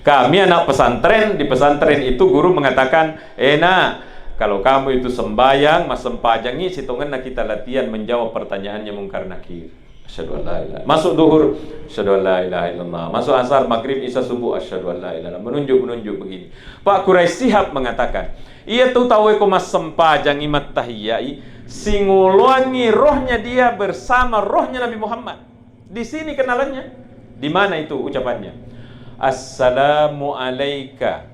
Kami anak pesantren, di pesantren itu guru mengatakan, "Eh, Nak, kalau kamu itu sembayang, massempajangi, sitongenna kita latihan menjawab pertanyaannya Mungkar Nakir." Asyhadu an la ilaha. Masuk duhur, asyhadu an la ilaha illallah. Masuk asar, maghrib, isya, subuh, asyhadu an la ilaha illallah. Menunjuk-menunjuk begini. Pak Quraisy Shihab mengatakan, iya tu tauwe ko massempajangi, mattahiyai, singoloangi rohnya dia bersama rohnya Nabi Muhammad. Di sini kenalannya. Di mana itu ucapannya? "Assalamu alaika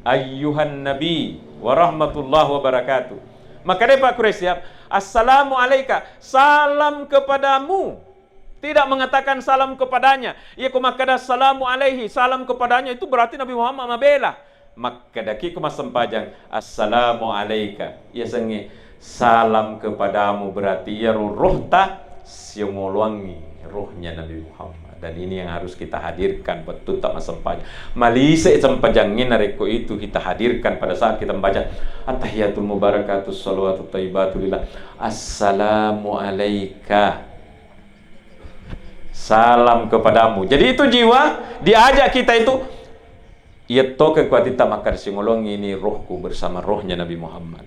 ayyuhan nabi wa rahmatullahi wa barakatuh." Maka dia Pak Quraisy Shihab, "Assalamu alaika, salam kepadamu." Tidak mengatakan salam kepadanya. Iya ko makkeda, "Assalamu alaihi, salam kepadanya," itu berarti Nabi Muhammad mabela. Makkedaki ko massempajang, "Assalamu alaika." Iya sengnge, "Salam kepadamu," berarti iyaro rohta siongoloangngi rohnya Nabi Muhammad. Dan ini yang harus kita hadirkan, bettutta massempajang. Malise sempajangnge narekko itu kita hadirkan pada saat kita membaca, "Attahiyatul mubarakatus shalawatut thayyibatu lillah. Assalamu alaika." Salam kepadamu. Jadi itu jiwa diajak kita itu, iya toke kuatitta makkada singolongi ini rohku bersama rohnya Nabi Muhammad.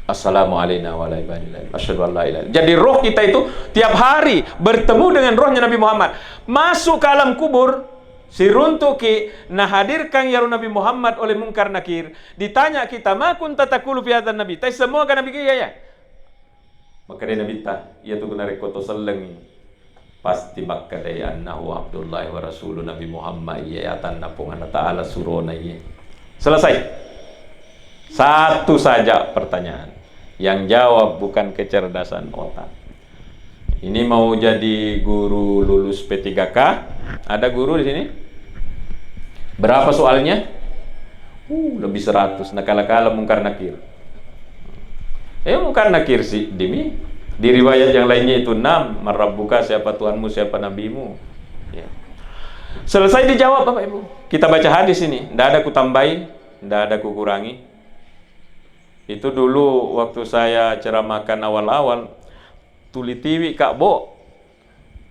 Assalamu alaina wa ala ibadillah. Asyhadu an la ilaha. Jadi roh kita itu tiap hari bertemu dengan rohnya Nabi Muhammad. Masuk ke alam kubur, siruntuki, nahadirkan iyaro Nabi Muhammad oleh Mungkar Nakir. Ditanya kita, "Ma kunta taqulu fi hadzan nabi?" Taissemmoga nabi ke iya ya? Makkedai Nabitta, iya tu narekko to sellengi, pasti makkedai, "Annahu Abdullah wa Rasuluh, Nabi Muhammad iye, atanna Puang Allah Ta'ala, surona iye." Selesai. Satu saja pertanyaan. Yang jawab bukan kecerdasan otak. Ini mau jadi guru lulus P tiga K. Ada guru di sini? Berapa soalnya? Uh, lebih seratus. Nakala-kala Mungkar Nakir. Eh, Mungkar Nakir sih, dimi. Di riwayat yang lainnya itu enam. "Man rabbuka, siapa Tuhanmu, siapa nabimu?" Ya. Selesai dijawab, Bapak Ibu. Kita baca hadis ini. Ndak ada kutambahi, ndak ada kukurangi. Itu dulu waktu saya ceramahkan awal-awal, tuli tiwi, Kak Bo.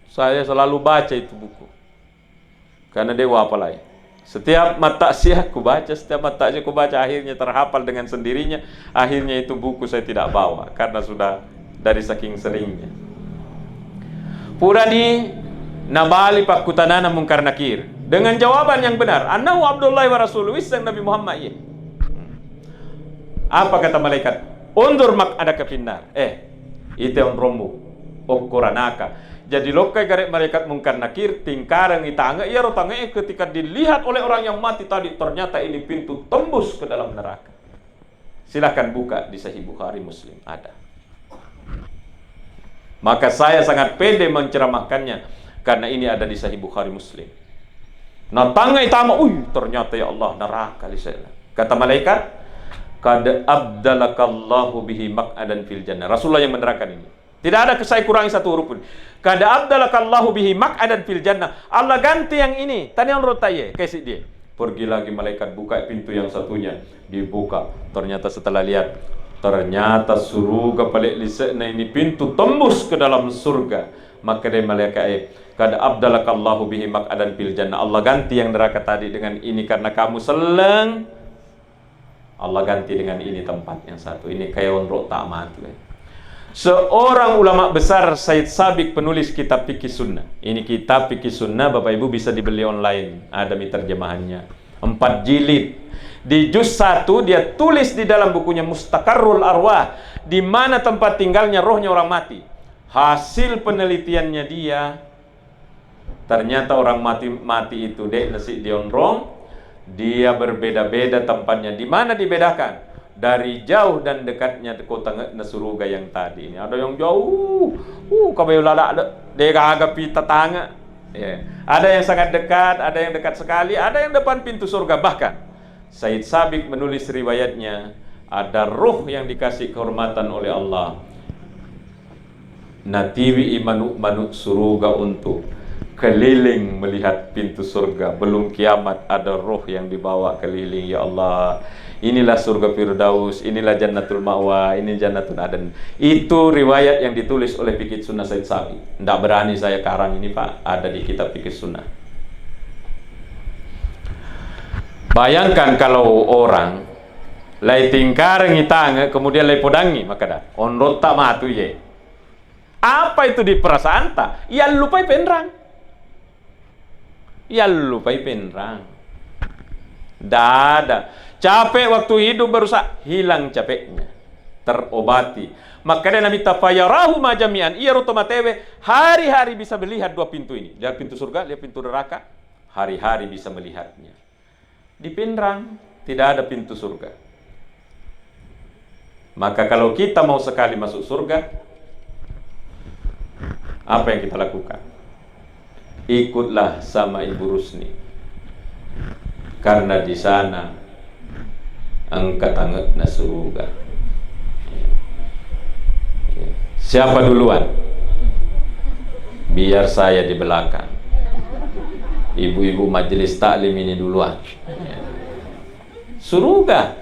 Saya selalu baca itu buku. Karena dia wapalai. Setiap matakziah kubaca, setiap matakziah kubaca, akhirnya terhafal dengan sendirinya. Akhirnya itu buku saya tidak bawa karena sudah dari saking seringnya. Purani nabali pakkutanana Mungkar Nakir dengan jawaban yang benar. Annahu Abdullah wa Rasuluh, wisseng Nabi Muhammad, iya. Apa kata malaikat? Undur mak ada kefinnar. Eh, itu yang rombo. Okkoranaka. Jadi lokkai gare malaikat Mungkar Nakir, tingkarengi tange, iyaro tange ketika dilihat oleh orang yang mati tadi, ternyata ini pintu tembus ke dalam neraka. Silahkan buka di Sahih Bukhari Muslim, ada. Maka saya sangat pede menceramahkannya karena ini ada di Sahih Bukhari Muslim. Nah, tangai tama, uy, ternyata ya Allah, neraka lise'na. Kata malaikat, "Qad abdalakallahu bihi maq'adan fil jannah." Rasulullah yang menerangkan ini. Tidak ada saya kurangi satu huruf pun. "Qad abdalakallahu bihi maq'adan fil jannah." Allah ganti yang ini. Tani onrong taye, kaisi dia. Pergi lagi malaikat, buka pintu yang satunya. Dibuka. Ternyata setelah lihat, ternyata suruga pale lise'na ini pintu tembus ke dalam surga. Maka dia malaikat, eh, "Qad abdalakallahu bihi maq'adan fil jannah." Allah ganti yang neraka tadi dengan ini karena kamu selleng. Allah ganti dengan ini tempat yang satu. Ini kayak onrong tak mati, eh. Seorang ulama besar, Said Sabiq, penulis kitab fikih sunnah. Ini kitab fikih sunnah, Bapak Ibu, bisa dibeli online. Ada mi terjemahannya. Empat jilid. Di juz satu, dia tulis di dalam bukunya Mustaqarrul Arwah, di mana tempat tinggalnya rohnya orang mati. Hasil penelitiannya dia, ternyata orang mati, mati itu de' nasi dionrong, dia berbeda-beda tempatnya. Di mana dibedakan? Dari jauh dan dekatnya kota nge-, na suruga yang tadi ini. Ada yang jauh, uh, kabayu lala de', de' gaga pita tange. Ya. Ada yang sangat dekat, ada yang dekat sekali, ada yang depan pintu surga. Bahkan Said Sabiq menulis riwayatnya, ada roh yang dikasih kehormatan oleh Allah. Natiwi i manu'-manu' suruga untuk keliling melihat pintu surga. Belum kiamat ada roh yang dibawa keliling. Ya Allah, inilah surga Firdaus, inilah Jannatul Ma'wa, ini Jannatul Aden. Itu riwayat yang ditulis oleh Fikih Sunnah Said Sabiq. Ndak berani saya karang ini, Pak, ada di kitab Fikih Sunnah. Bayangkan kalau orang lai tingkarengi tange, kemudian lai podangi, makkeda, "Onrotta matu ye." Apa itu di perasaanta? Yallupai penrang. Yallupai penrang. Dada. Capek waktu hidup berusaha, hilang capeknya. Terobati. Makkeda Nabitta, "Fayarahuma jami'an." Iyaro to matewe hari-hari bisa melihat dua pintu ini. Lihat pintu surga, lihat pintu neraka. Hari-hari bisa melihatnya. Di Pinrang tidak ada pintu surga. Maka kalau kita mau sekali masuk surga, apa yang kita lakukan? Ikutlah sama Ibu Rusni. Karena di sana engka tange'na suruga. Siapa duluan? Biar saya di belakang. Ibu-ibu majelis taklim ini duluan. Suruga.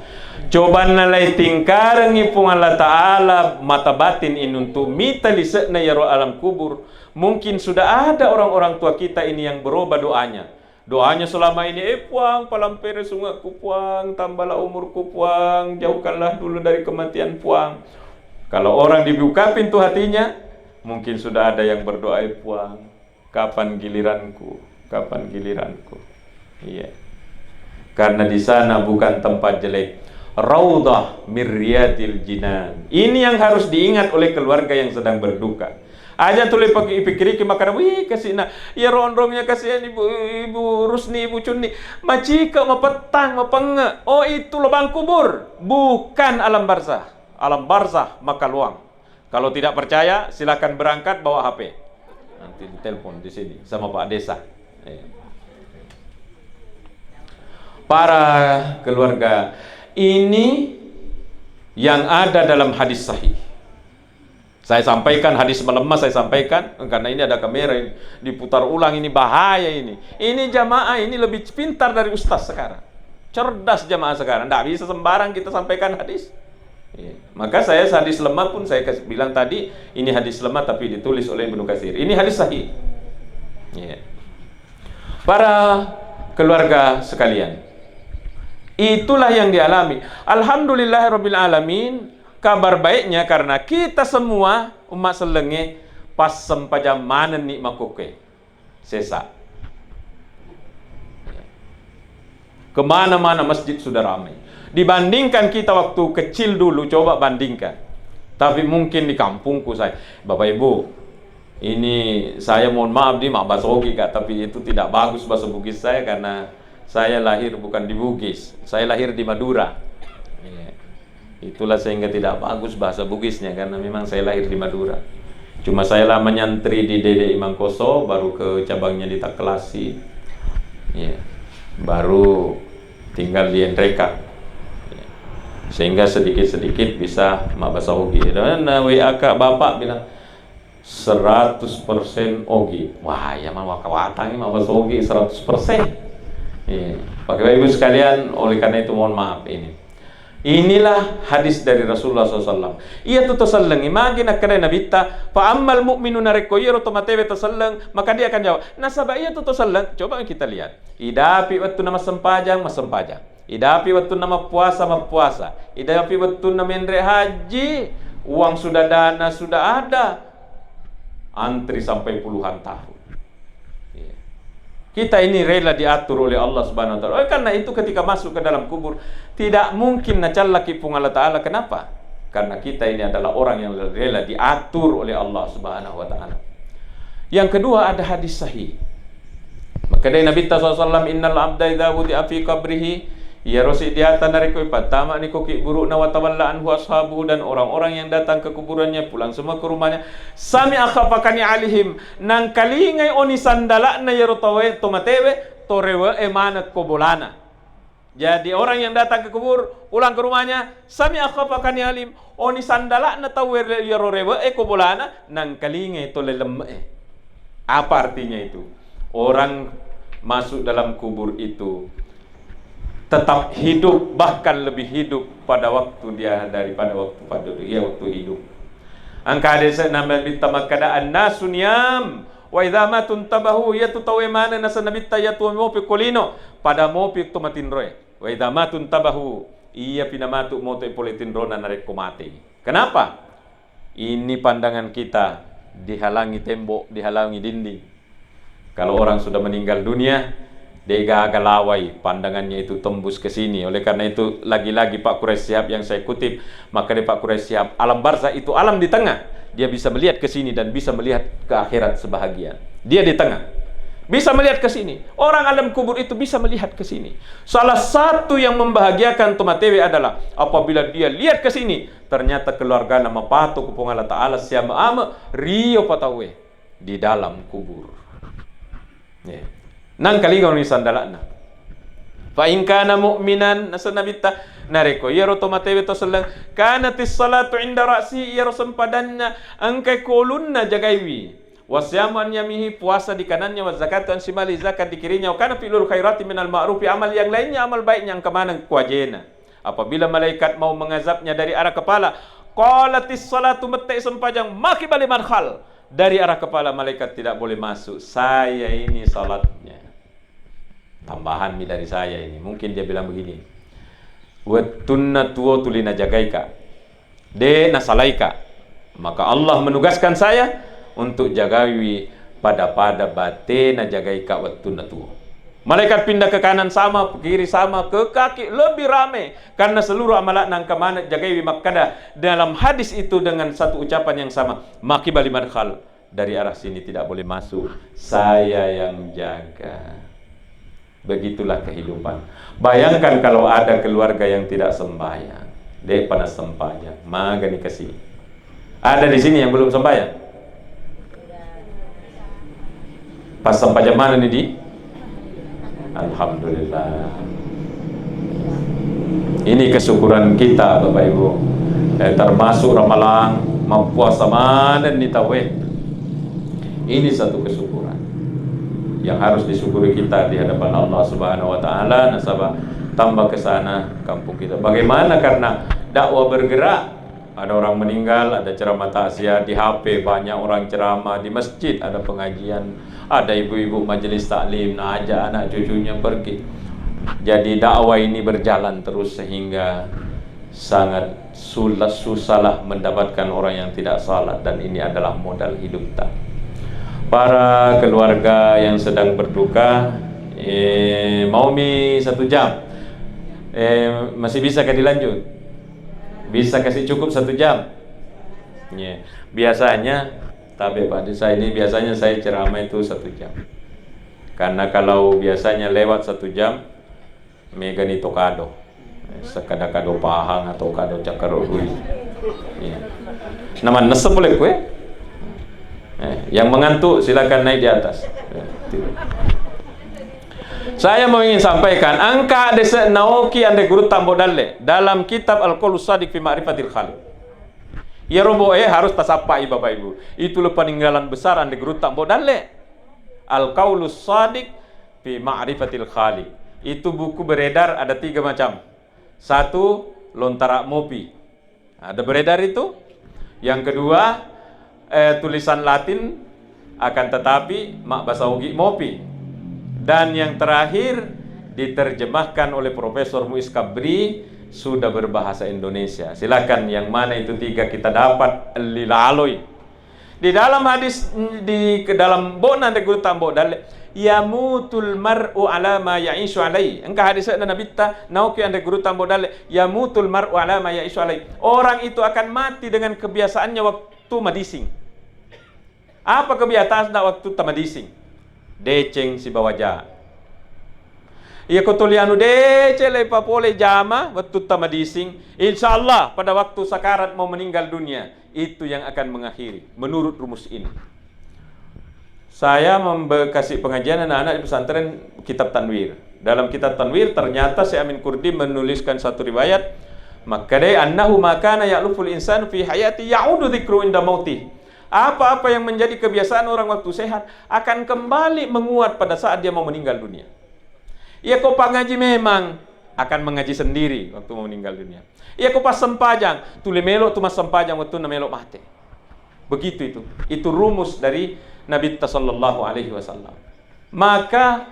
Cobanna lai tingkarengi Puang Allah Ta'ala mata batin ini untuk mita lise'na iyaro alam kubur. Mungkin sudah ada orang-orang tua kita ini yang berubah doanya. Doanya selama ini, "Eh, Puang, palampere sunge'ku, Puang, tambahlah umurku, Puang, jauhkanlah dulu dari kematian, Puang." Kalau orang dibuka pintu hatinya, mungkin sudah ada yang berdoa, "Eh, Puang, kapan giliranku? Kapan giliranku?" Iya. Karena di sana bukan tempat jelek. Raudhah min riyadil jinan. Ini yang harus diingat oleh keluarga yang sedang berduka. Aja tuli pake ipikiriki makkeda, "Wih, kasi'na. Iyaro onrongnya kasihan Ibu, Ibu Rusni, Ibu Cunni. Macika, mapettang, mapenge. Oh, itu lubang kubur, bukan alam barzah. Alam barzah makaluang." Kalau tidak percaya, silakan berangkat bawa H P. Nanti ditelepon di sini sama Pak Desa. Iya. Para keluarga, ini yang ada dalam hadis sahih. Saya sampaikan hadis malemma, saya sampaikan, karena ini ada kamera ini, diputar ulang, ini bahaya ini. Ini jamaah ini lebih pintar dari ustaz sekarang. Cerdas jamaah sekarang, ndak bisa sembarang kita sampaikan hadis. Iya. Maka saya hadis lemah pun saya kasih bilang tadi, ini hadis lemah tapi ditulis oleh Ibnu Katsir. Ini hadis sahih. Iya. Para keluarga sekalian, itulah yang dialami. Alhamdulillahirabbil alamin, kabar baiknya karena kita semua umat sellengnge passempajang manenni makkokkoe. Sesa. Kemana-mana masjid sudah ramai. Dibandingkan kita waktu kecil dulu, coba bandingkan. Tapi mungkin di kampungku saya, Bapak Ibu, ini saya mohon maaf di mabbasogi, Kak, tapi itu tidak bagus bahasa Bugis saya karena saya lahir bukan di Bugis. Saya lahir di Madura. Iya. Itulah sehingga tidak bagus bahasa Bugisnya karena memang saya lahir di Madura. Cuma saya lama nyantri di Dede Imangkoso, baru ke cabangnya di Takelasi. Iya. Baru tinggal di Enreka. Iya. Sehingga sedikit-sedikit bisa mabbasogi. Dan W A ka bapak bilang, "Seratus persen ogi." Wah, iya mah waka-watangngi mabbaso ogi seratus persen. Iya. Bapak Ibu sekalian, oleh karena itu mohon maaf ini. Inilah hadis dari Rasulullah sallallahu alaihi wasallam. Iya tu to sellengngi, magi nakkeda Nabitta, "Fa ammal mu'minu," narekko iyaro to matewe to selleng, maka dia akan jawab. Nasaba iya tu to selleng, coba kita lihat. Idapi wettunna massempajang, massempajang. Idapi wettunna mappuasa, mappuasa. Idapi wettunna menre haji, uang sudah, dana sudah ada. Antri sampai puluhan tahun. Iya. Kita ini rela diatur oleh Allah Subhanahu wa Ta'ala. Oleh karena itu, ketika masuk ke dalam kubur, tidak mungkin nacallaki Puang Allah Ta'ala. Kenapa? Karena kita ini adalah orang yang rela diatur oleh Allah Subhanahu wa Ta'ala. Yang kedua, ada hadis sahih. Makkedai Nabitta sallallahu alaihi wasallam, "Innal abda idza wudi'a fi qabrihi," iyaro siddi ata narekko ipattama'ni ko kiburu'na, "wa tawalla anhu ashabuhu," dan orang-orang yang datang ke kuburannya pulang semua ke rumahnya, "sami'a khafaqa ni'alihim," nangkalingai oni sandala'na iyaro tauwe, to matewe, to rewe'e maneng ko bolana. Jadi, orang yang datang ke kubur, pulang ke rumahnya, sami'a khafaqa ni'alihim, oni sandala'na tauwe re-, iyaro rewe'e ko bolana, nangkalingai to lelemme'e. Apa artinya itu? Orang masuk dalam kubur itu tetap hidup, bahkan lebih hidup pada waktu dia daripada waktu pada dia waktu hidup. Engka hadis Nabitta makkeda, "Annasu niyam, wa idza matu intabahu," iyatu tauwe maneng naseng Nabitta, iyatu mopi ko lino, pada mopi to matinroe. Wa idza matu intabahu, iyapi namatu moto pole tinrona narekko matei. Kenapa? Ini pandangan kita dihalangi tembok, dihalangi dinding. Kalau orang sudah meninggal dunia, de gaga lawai pandangannya itu tembus ke sini. Oleh karena itu, lagi-lagi Pak Quraish Shihab yang saya kutip, makkeda Pak Quraish Shihab, alam barzah itu alam di tengah. Dia bisa melihat ke sini dan bisa melihat ke akhirat sebahagian. Dia di tengah. Bisa melihat ke sini. Orang alam kubur itu bisa melihat ke sini. Salah satu yang membahagiakan to matewe adalah apabila dia lihat ke sini, ternyata keluargana mapato ku Puang Allah Ta'ala, siame-ame, rio pa tauwe di dalam kubur. Ya. Nangkalinga oni sandala'na. Fa in kana mu'minan, naseng Nabitta, narekko iyaro to matewe to selleng, kanatis salatu inda ra'si, iyaro sempadanna engkai ko ulunna jagaiwi. Wasiyamu an yamihi, puasa di kanannya, wa zakatu an shimali, zakat di kirinya, wa kana fi'lul khairati minal ma'rufi, amal yang lainnya amal baiknya engka maneng kuajena. Apabila malaikat mau mengazabnya dari arah kepala, qalatis salatu, mette sempajang, maki bali madkhal, dari arah kepala malaikat tidak boleh masuk. Saya ini salatnya. Tambahan mi dari saya ini. Mungkin dia bilang begini, "Wettunna tuo tuli najagaika. De nasalaika. Maka Allah menugaskan saya untuk jagaiwi pada-pada batena jagaika wettunna tuo." Malaikat pindah ke kanan sama, ke kiri sama, ke kaki lebih rame. Karena seluruh amalakna engka maneng jagaiwi makkada dalam hadis itu dengan satu ucapan yang sama, "Maki bali madkhal." Dari arah sini tidak boleh masuk, saya yang jaga. Begitulah kehidupan. Bayangkan kalau ada keluarga yang tidak sembahyang, de pernah sembahyang, magani ke sini. Ada di sini yang belum sembahyang? Pas sembahyang mana nih, di? Alhamdulillah. Ini kesyukuran kita, Bapak Ibu. Eh, termasuk ramalang, mappuasa manenni tauwe. Ini satu kesyukuran yang harus disyukuri kita di hadapan Allah Subhanahu wa Ta'ala. Nasaba tambah ke sana kampung kita. Bagaimana? Karena dakwah bergerak, Ada orang meninggal, ada ceramah takziah di H P, banyak orang ceramah di masjid, ada pengajian, ada ibu-ibu majelis taklim, nah, ajak anak cucunya pergi. Jadi dakwah ini berjalan terus sehingga sangat sul-, susahlah mendapatkan orang yang tidak salat, dan ini adalah modal hidupta. Para keluarga yang sedang berduka, eh, mau mi satu jam? Eh, masih bisa kah dilanjut? Bisa kasih cukup satu jam? Iya. Biasanya, tapi Pak Desa ini biasanya saya ceramah itu satu jam. Karena kalau biasanya lewat satu jam, megani to kado. Eh, sekada kado pahang atau kado cakkarobui. Iya. Naman nese pole kue. Eh, yang mengantuk silakan naik di atas. Eh, tidak. Saya mau ingin sampaikan, engka dese naoki anre gurutta Ambo Dalle dalam kitab Al-Qaulus Shadiq fi Ma'rifatil Khaliq. Iyaro mbo e harus tasappai, Bapak Ibu. Itu le peninggalan besar anre gurutta Ambo Dalle. Al-Qaulus Shadiq fi Ma'rifatil Khaliq. Itu buku beredar ada tiga macam. Satu, Lontara Mopi. Ada beredar itu. Yang kedua, eh, tulisan Latin, akan tetapi mabbasa Ugi Mopi. Dan yang terakhir, diterjemahkan oleh Profesor Muiz Kabri, sudah berbahasa Indonesia. Silakan, yang mana itu tiga kita dapat, elli laloi. Di dalam hadis, di ke dalam bona anre gurutta Ambo Dalle, "Yamutul mar'u ala ma ya'ishu alai." Engka hadis na Nabitta, naoki anre gurutta Ambo Dalle, "Yamutul mar'u ala ma ya'ishu alai." Orang itu akan mati dengan kebiasaannya waktu madising. Apa kebiasaanna waktu tamadising? Deceng sibawa ja. Iya ko tuli anu deceng le papole jama waktu tamadising, insya Allah pada waktu sakarat mau meninggal dunia, itu yang akan mengakhiri, menurut rumus ini. Saya membe-, kasih pengajian anak-anak di pesantren kitab Tanwir. Dalam kitab Tanwir, ternyata Syekh Amin Kurdi menuliskan satu riwayat, makkadai, "Annahu ma kana ya'luful insanu fi hayati ya'udu dzikru inda mautih." Apa-apa yang menjadi kebiasaan orang waktu sehat akan kembali menguat pada saat dia mau meninggal dunia. Iya ko pangaji memang akan mengaji sendiri waktu mau meninggal dunia. Iya ko passempajang, tuli melo tu massempajang waktu na melo mate. Begitu itu. Itu rumus dari Nabitta sallallahu alaihi wasallam. Maka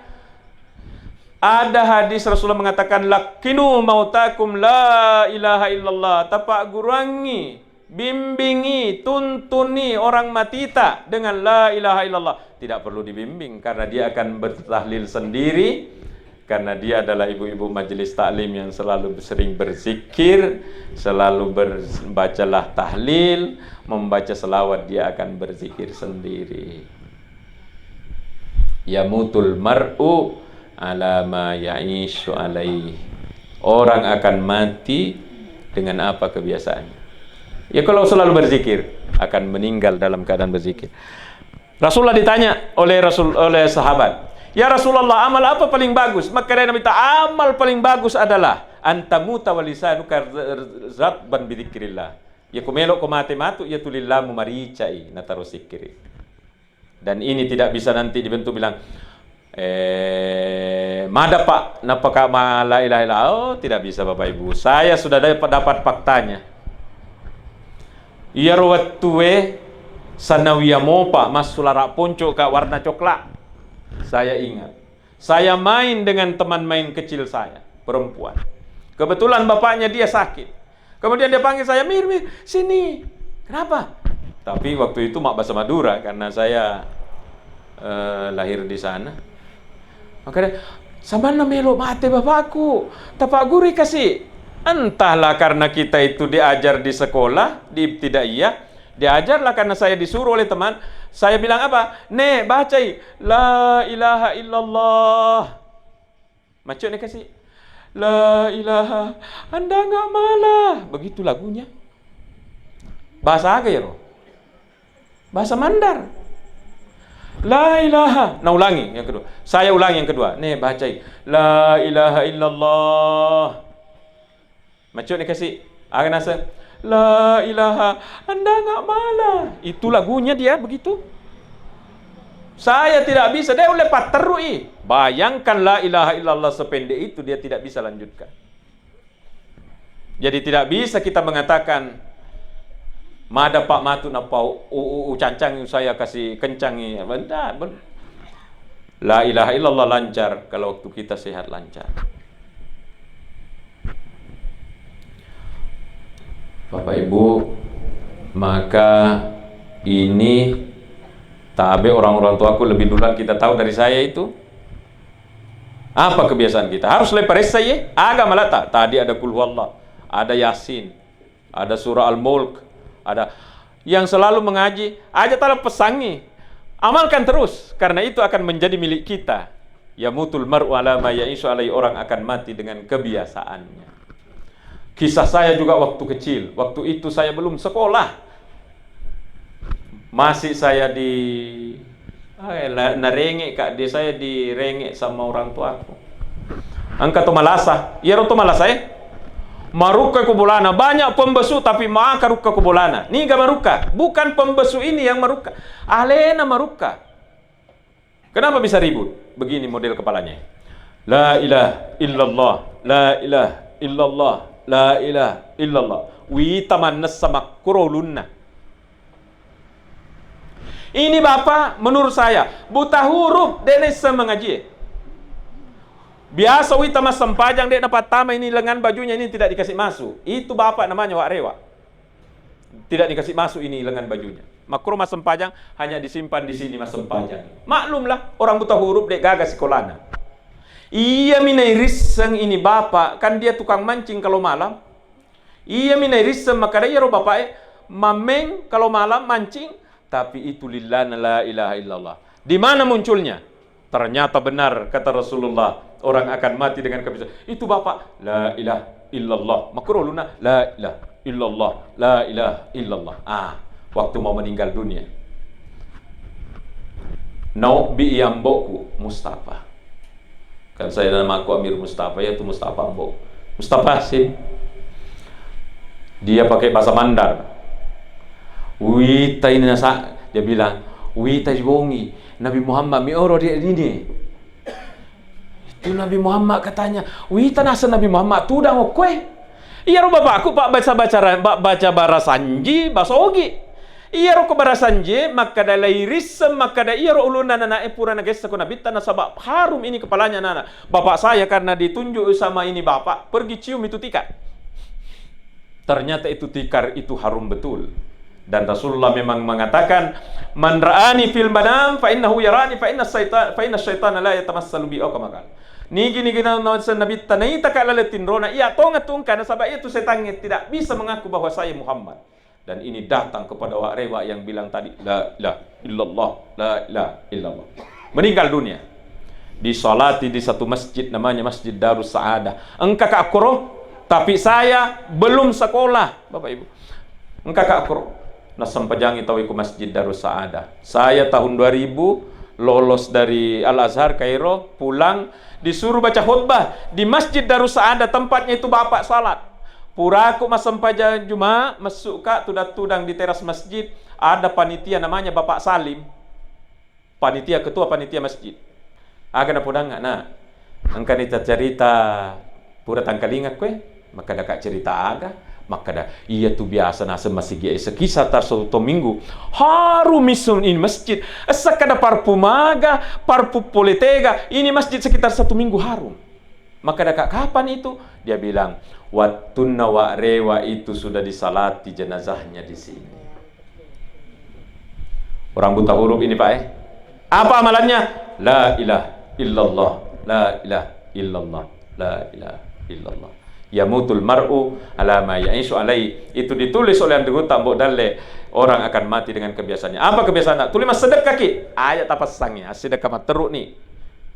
ada hadis Rasulullah mengatakan, "Lakkinu mautakum la ilaha illallah." Tapagguruangi, bimbingi, tuntuni orang matita dengan la ilaha illallah. Tidak perlu dibimbing karena dia akan bertahlil sendiri. Karena dia adalah ibu-ibu majelis taklim yang selalu sering berzikir, selalu berbacalah tahlil, membaca selawat, dia akan berzikir sendiri. Yamutul mar'u ala ma ya'ishu alaih. Orang akan mati dengan apa kebiasaannya. Ya, kalau selalu berzikir, akan meninggal dalam keadaan berzikir. Rasulullah ditanya oleh Rasul, oleh sahabat, "Ya Rasulullah, amal apa paling bagus?" Maka dia minta, "Amal paling bagus adalah antamuta walisanuka ratban bidzikrillah." Ya, ku melo ko mate matu, ya tu lillamu maricai nataro sikkiri. Dan ini tidak bisa nanti dibentuk bilang, eh, mada Pak, napaka ma la ilaha illallah. Oh, tidak bisa Bapak Ibu. Saya sudah dapat, dapat faktanya. Iyaro wettue Sanawiyah mopa massulara ponco ka warna coklat. Saya ingat. Saya main dengan teman main kecil saya, perempuan. Kebetulan bapaknya dia sakit. Kemudian dia panggil saya, "Mir, Mir, sini." "Kenapa?" Tapi waktu itu mak bahasa Madura karena saya, eh, lahir di sana. Maka dia, "Samanna melo mate bapakku, tapagguru kasi." Entahlah, karena kita itu diajar di sekolah, di ibtidaiyah, diajarlah karena saya disuruh oleh teman. Saya bilang apa? "Nek, bacai, la ilaha illallah." Macam ni kasi, "La ilaha, anda nggak malah." Begitu lagunya. Bahasa aga ya, Roh? Bahasa Mandar. "La ilaha." Nah, ulangi yang kedua. Saya ulangi yang kedua. Nih, bacai. "La ilaha illallah." Macu ni kasi. Aga nasa, "La ilaha, anda nggak malah." Itu lagunya dia begitu. Saya tidak bisa. Dia oleh patterui. Bayangkan la ilaha illallah sependek itu, dia tidak bisa lanjutkan. Jadi tidak bisa kita mengatakan, Mada, Pak, matu nappa u-, u-, u-, ucancangi usaya kasi kencangi. Benda, ben-, La ilaha illallah lancar kalau waktu kita sehat lancar. Bapak Ibu, maka ini tabe orang-orang tuaku lebih duluan kita tahu dari saya itu. Apa kebiasaan kita? Harus leparessa ye. Aga malata. Tadi ada kul huwallah, ada Yasin, ada surah Al-Mulk, ada yang selalu mengaji, aja tala pesangi. Amalkan terus, karena itu akan menjadi milik kita. Yamutul mar'u ala ma ya'ishu alaihi, orang akan mati dengan kebiasaannya. Kisah saya juga waktu kecil, waktu itu saya belum sekolah. Masih saya di, eh, la-, narenge, Kak, di saya direnge sama orang tuaku. Engka to malasa, iyaro to malasa, eh. Marukka ko bolana, banyak pembesu tapi maka rukka ko bolana. Niga marukka? Bukan pembesu ini yang marukka. Alena marukka. Kenapa bisa ribut? Begini model kepalanya. La ilaha illallah, la ilaha illallah, la ilaha illallah. Wita mannessa makkuro ulunna. Ini bapak, menurut saya, buta huruf, de' naisseng mengaji. Biasa wita massempajang, de' napattama ini lengan bajunya, ini tidak dikasih masuk. Itu bapak namanya Wak Rewa. Tidak dikasih masuk ini lengan bajunya. Makkuro massempajang, hanya disimpan di sini massempajang. Maklumlah, orang buta huruf de' gaga sikolana. Iya mi nairisseng ini bapak, kan dia tukang mancing kalau malam. Iya mi nairisseng makkeda iyaro bapa'e mammeng kalau malam mancing, tapi itu lillana la ilaha illallah. Di mana munculnya? Ternyata benar kata Rasulullah, orang akan mati dengan kebiasaan. Itu bapak, la ilaha illallah. Makkuro ulunna, la ilaha illallah, la ilaha illallah. Ah, waktu mau meninggal dunia. Naobbi iya ambo'ku, Mustafa. Kan saya namaku Amir Mustafa, ya tu Mustafa ambo. Mustafa, sini. Dia pakai bahasa Mandar. Wita ini nasa, dia bilang, wita jibongi Nabi Muhammad mi oro dia ini. Itu Nabi Muhammad katanya, wita nasa Nabi Muhammad tudang okkoe. Iyaro bapakku pak baca baca ra-, ba-, baca barasanji, basogi. Iyaro ko barasanji, makkada lairisseng, makkada iyaro ulunna nanae pura nagessa ko nabitta, nasaba harum ini kepalanya nana. Bapak saya karena ditunjuk sama ini bapak, pergi cium itu tikar. Ternyata itu tikar itu harum betul. Dan Rasulullah memang mengatakan, "Man ra'ani fil manam fa innahu yarani fa inna syaita-, fa inna syaitana la yatamassalu bi," atau kama qala. Nigi-nigi na-, na-, nabitta naitaka laleng tinrona, iya tongeng tu engka, nasaba iya tu setangnge tidak bisa mengaku bahwa saya Muhammad. Dan ini datang kepada Wak Rewa yang bilang tadi, "La ilaha illallah, la ilaha illallah." Meninggal dunia. Disalati di satu masjid namanya Masjid Darus Saadah. Engka ka koro, tapi saya belum sekolah, Bapak Ibu. Engka ka koro. Nassempajangi tau iku Masjid Darus Saadah. Saya tahun dua ribu lolos dari Al Azhar Kairo, pulang, disuruh baca khutbah di Masjid Darus Saadah, tempatnya itu Bapak salat. Puraku massempajang Juma, messuka tudang-tudang di teras masjid, ada panitia namanya Bapak Salim. Panitia, ketua panitia masjid. Aga napodangnga, "Nak, engkani taccarita pura tangkalinga kue?" Makkada, "Kak, cerita aga?" Makkada, "Iya tu biasa naseng masigi e sekisar tar satu minggu. Harum iseng ini masjid. Essa kada parfum aga, parfum pole tega. Ini masjid sekitar satu minggu harum." Makkada, "Kak, kapan itu?" Dia bilang, "Wattunna Wak Rewa itu sudah disalati jenazahnya di sini." Orang buta huruf ini, Pak, eh. Apa amalannya? La ilaha illallah, la ilaha illallah, la ilaha illallah. Yamutul mar'u ala ma ya'ishu alai. Itu ditulis oleh Andri Huta, Mbok Dalle, orang akan mati dengan kebiasaannya. Apa kebiasaannya? Tuli massedekka ki. Aja tapassangi, assidekka matteru ni.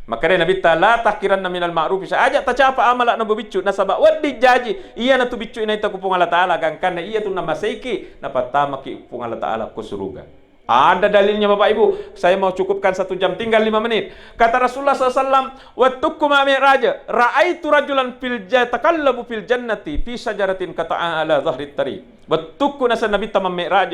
Makkeda Nabitta, "La tahkiranna minal ma'rufi syai'." Aja tacapa amala na biccu, nasaba wedding jaji. Iyana tu biccu naita ku Puang Allah Taala, gangkanna iya tu namaseiki, napattamaki Puang Allah Taala ko suruga. Ada dalilnya, Bapak Ibu. Saya mau cukupkan satu jam, tinggal lima menit. Kata Rasulullah sallallahu alaihi wasallam, "Wattukku ma mi'raj, ra'aitu rajulan fil ja-, takallabu fil jannati fi syajaratin qata'aha ala zahrit tariq." Wettukku nasa Nabitta mammi'raj,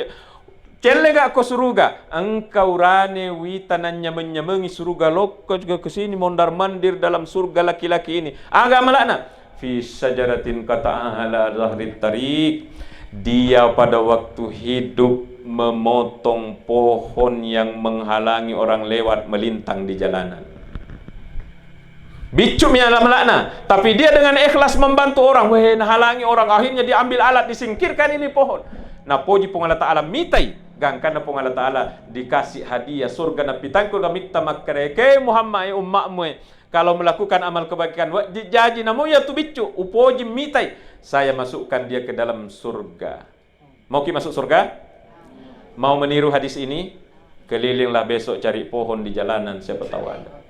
Cellega ko suruga, engka urane wita nanyameng-nyamengi suruga, lokko juga ke sini mondar-mandir dalam surga laki-laki ini. Aga amala'na? Fi syajaratin qata'aha ala zahrit tariq. Dia pada waktu hidup memotong pohon yang menghalangi orang lewat melintang di jalanan. Biccu mi amala'na, tapi dia dengan ikhlas membantu orang. Weh, nahalangi orang, akhirnya diambil alat, disingkirkan ini pohon. Napoji Puang Allah Ta'ala, mitai, gangkanna Puang Allah Ta'ala dikasih hadiah surga. Napitangkul kamitta makkeda, "Ke Muhammad, eh, ummakmu, eh, kalau melakukan amal kebajikan, wedding jaji namo iya tu biccu, upoji, mitai, saya masukkan dia ke dalam surga." Mauki masuk surga? Mau meniru hadis ini? Kelilinglah besok cari pohon di jalanan, siapa tahu ada.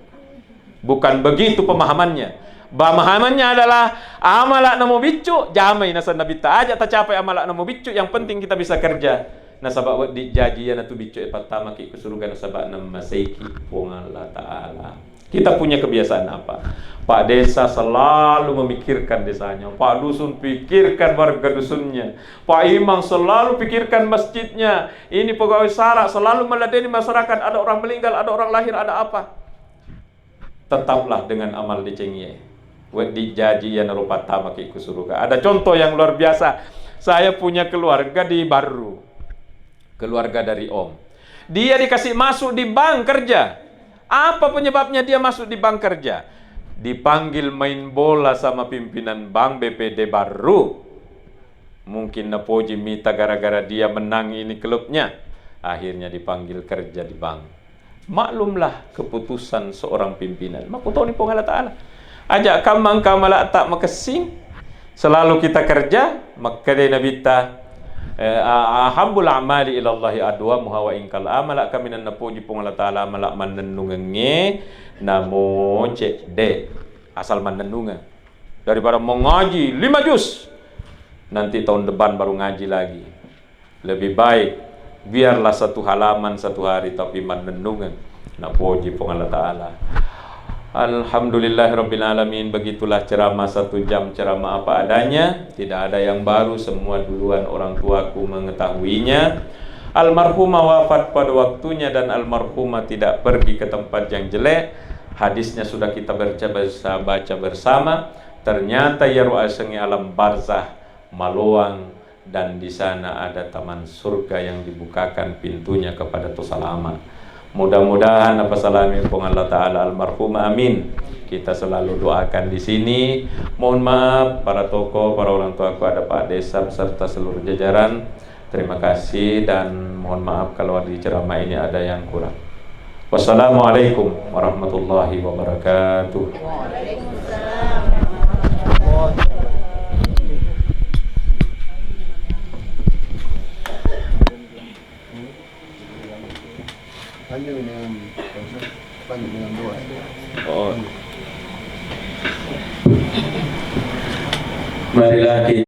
Bukan begitu pemahamannya. Pemahamannya adalah, amala namo biccu, jamai naseng Nabitta. Aja tacapai amala namo biccu, yang penting kita bisa kerja. Nasaba wedding jaji iyanatu biccu e pattamaki ke surga, nasaba namaseiki Puang Allah Ta'ala. Kita punya kebiasaan apa? Pak Desa selalu memikirkan desanya, Pak Dusun pikirkan warga dusunnya, Pak Imam selalu pikirkan masjidnya, ini pegawai sara selalu meladeni masyarakat, ada orang meninggal, ada orang lahir, ada apa. Tetaplah dengan amal decengie. Wedding jaji iyanaro pattamaki ku suruga. Ada contoh yang luar biasa. Saya punya keluarga di Barru. Keluarga dari Om. Dia dikasih masuk di bank kerja. Apa penyebabnya dia masuk di bank kerja? Dipanggil main bola sama pimpinan bank B P D Barru. Mungkin napoji mita gara-gara dia menang ini klubnya. Akhirnya dipanggil kerja di bank. Maklumlah keputusan seorang pimpinan. Makkutoni Puang Allah Ta'ala. Aja kamma engka amala'ta makessing, selalu kita kerja, makkedai Nabitta, eh, a-, ahabbul a'mali ilallahi adwamuha wa in qalla. Amala kaminang napoji Puang Allah Ta'ala, amala mannennungengnge, namo cedde. Asal mannennungeng. Daripada mengaji lima juz, nanti tahun depan baru ngaji lagi. Lebih baik biarlah satu halaman satu hari, tapi mannennungeng, napoji Puang Allah Ta'ala. Alhamdulillahirabbil alamin, begitulah ceramah satu jam, ceramah apa adanya, tidak ada yang baru, semua duluan orang tuaku mengetahuinya. Almarhumah wafat pada waktunya dan almarhumah tidak pergi ke tempat yang jelek. Hadisnya sudah kita baca, baca bersama. Ternyata iyaro asengnge alam barzah maloang, dan di sana ada taman surga yang dibukakan pintunya kepada to salama. Mudah-mudahan napasalami Puang Allah Ta'ala almarhumah, amin. Kita selalu doakan di sini. Mohon maaf para tokoh, para orang tuaku, ada Pak Desa beserta seluruh jajaran. Terima kasih dan mohon maaf kalau di ceramah ini ada yang kurang. Wassalamualaikum warahmatullahi wabarakatuh. Lanjut dengan, lanjut dengan doa. Oh. Marilah kita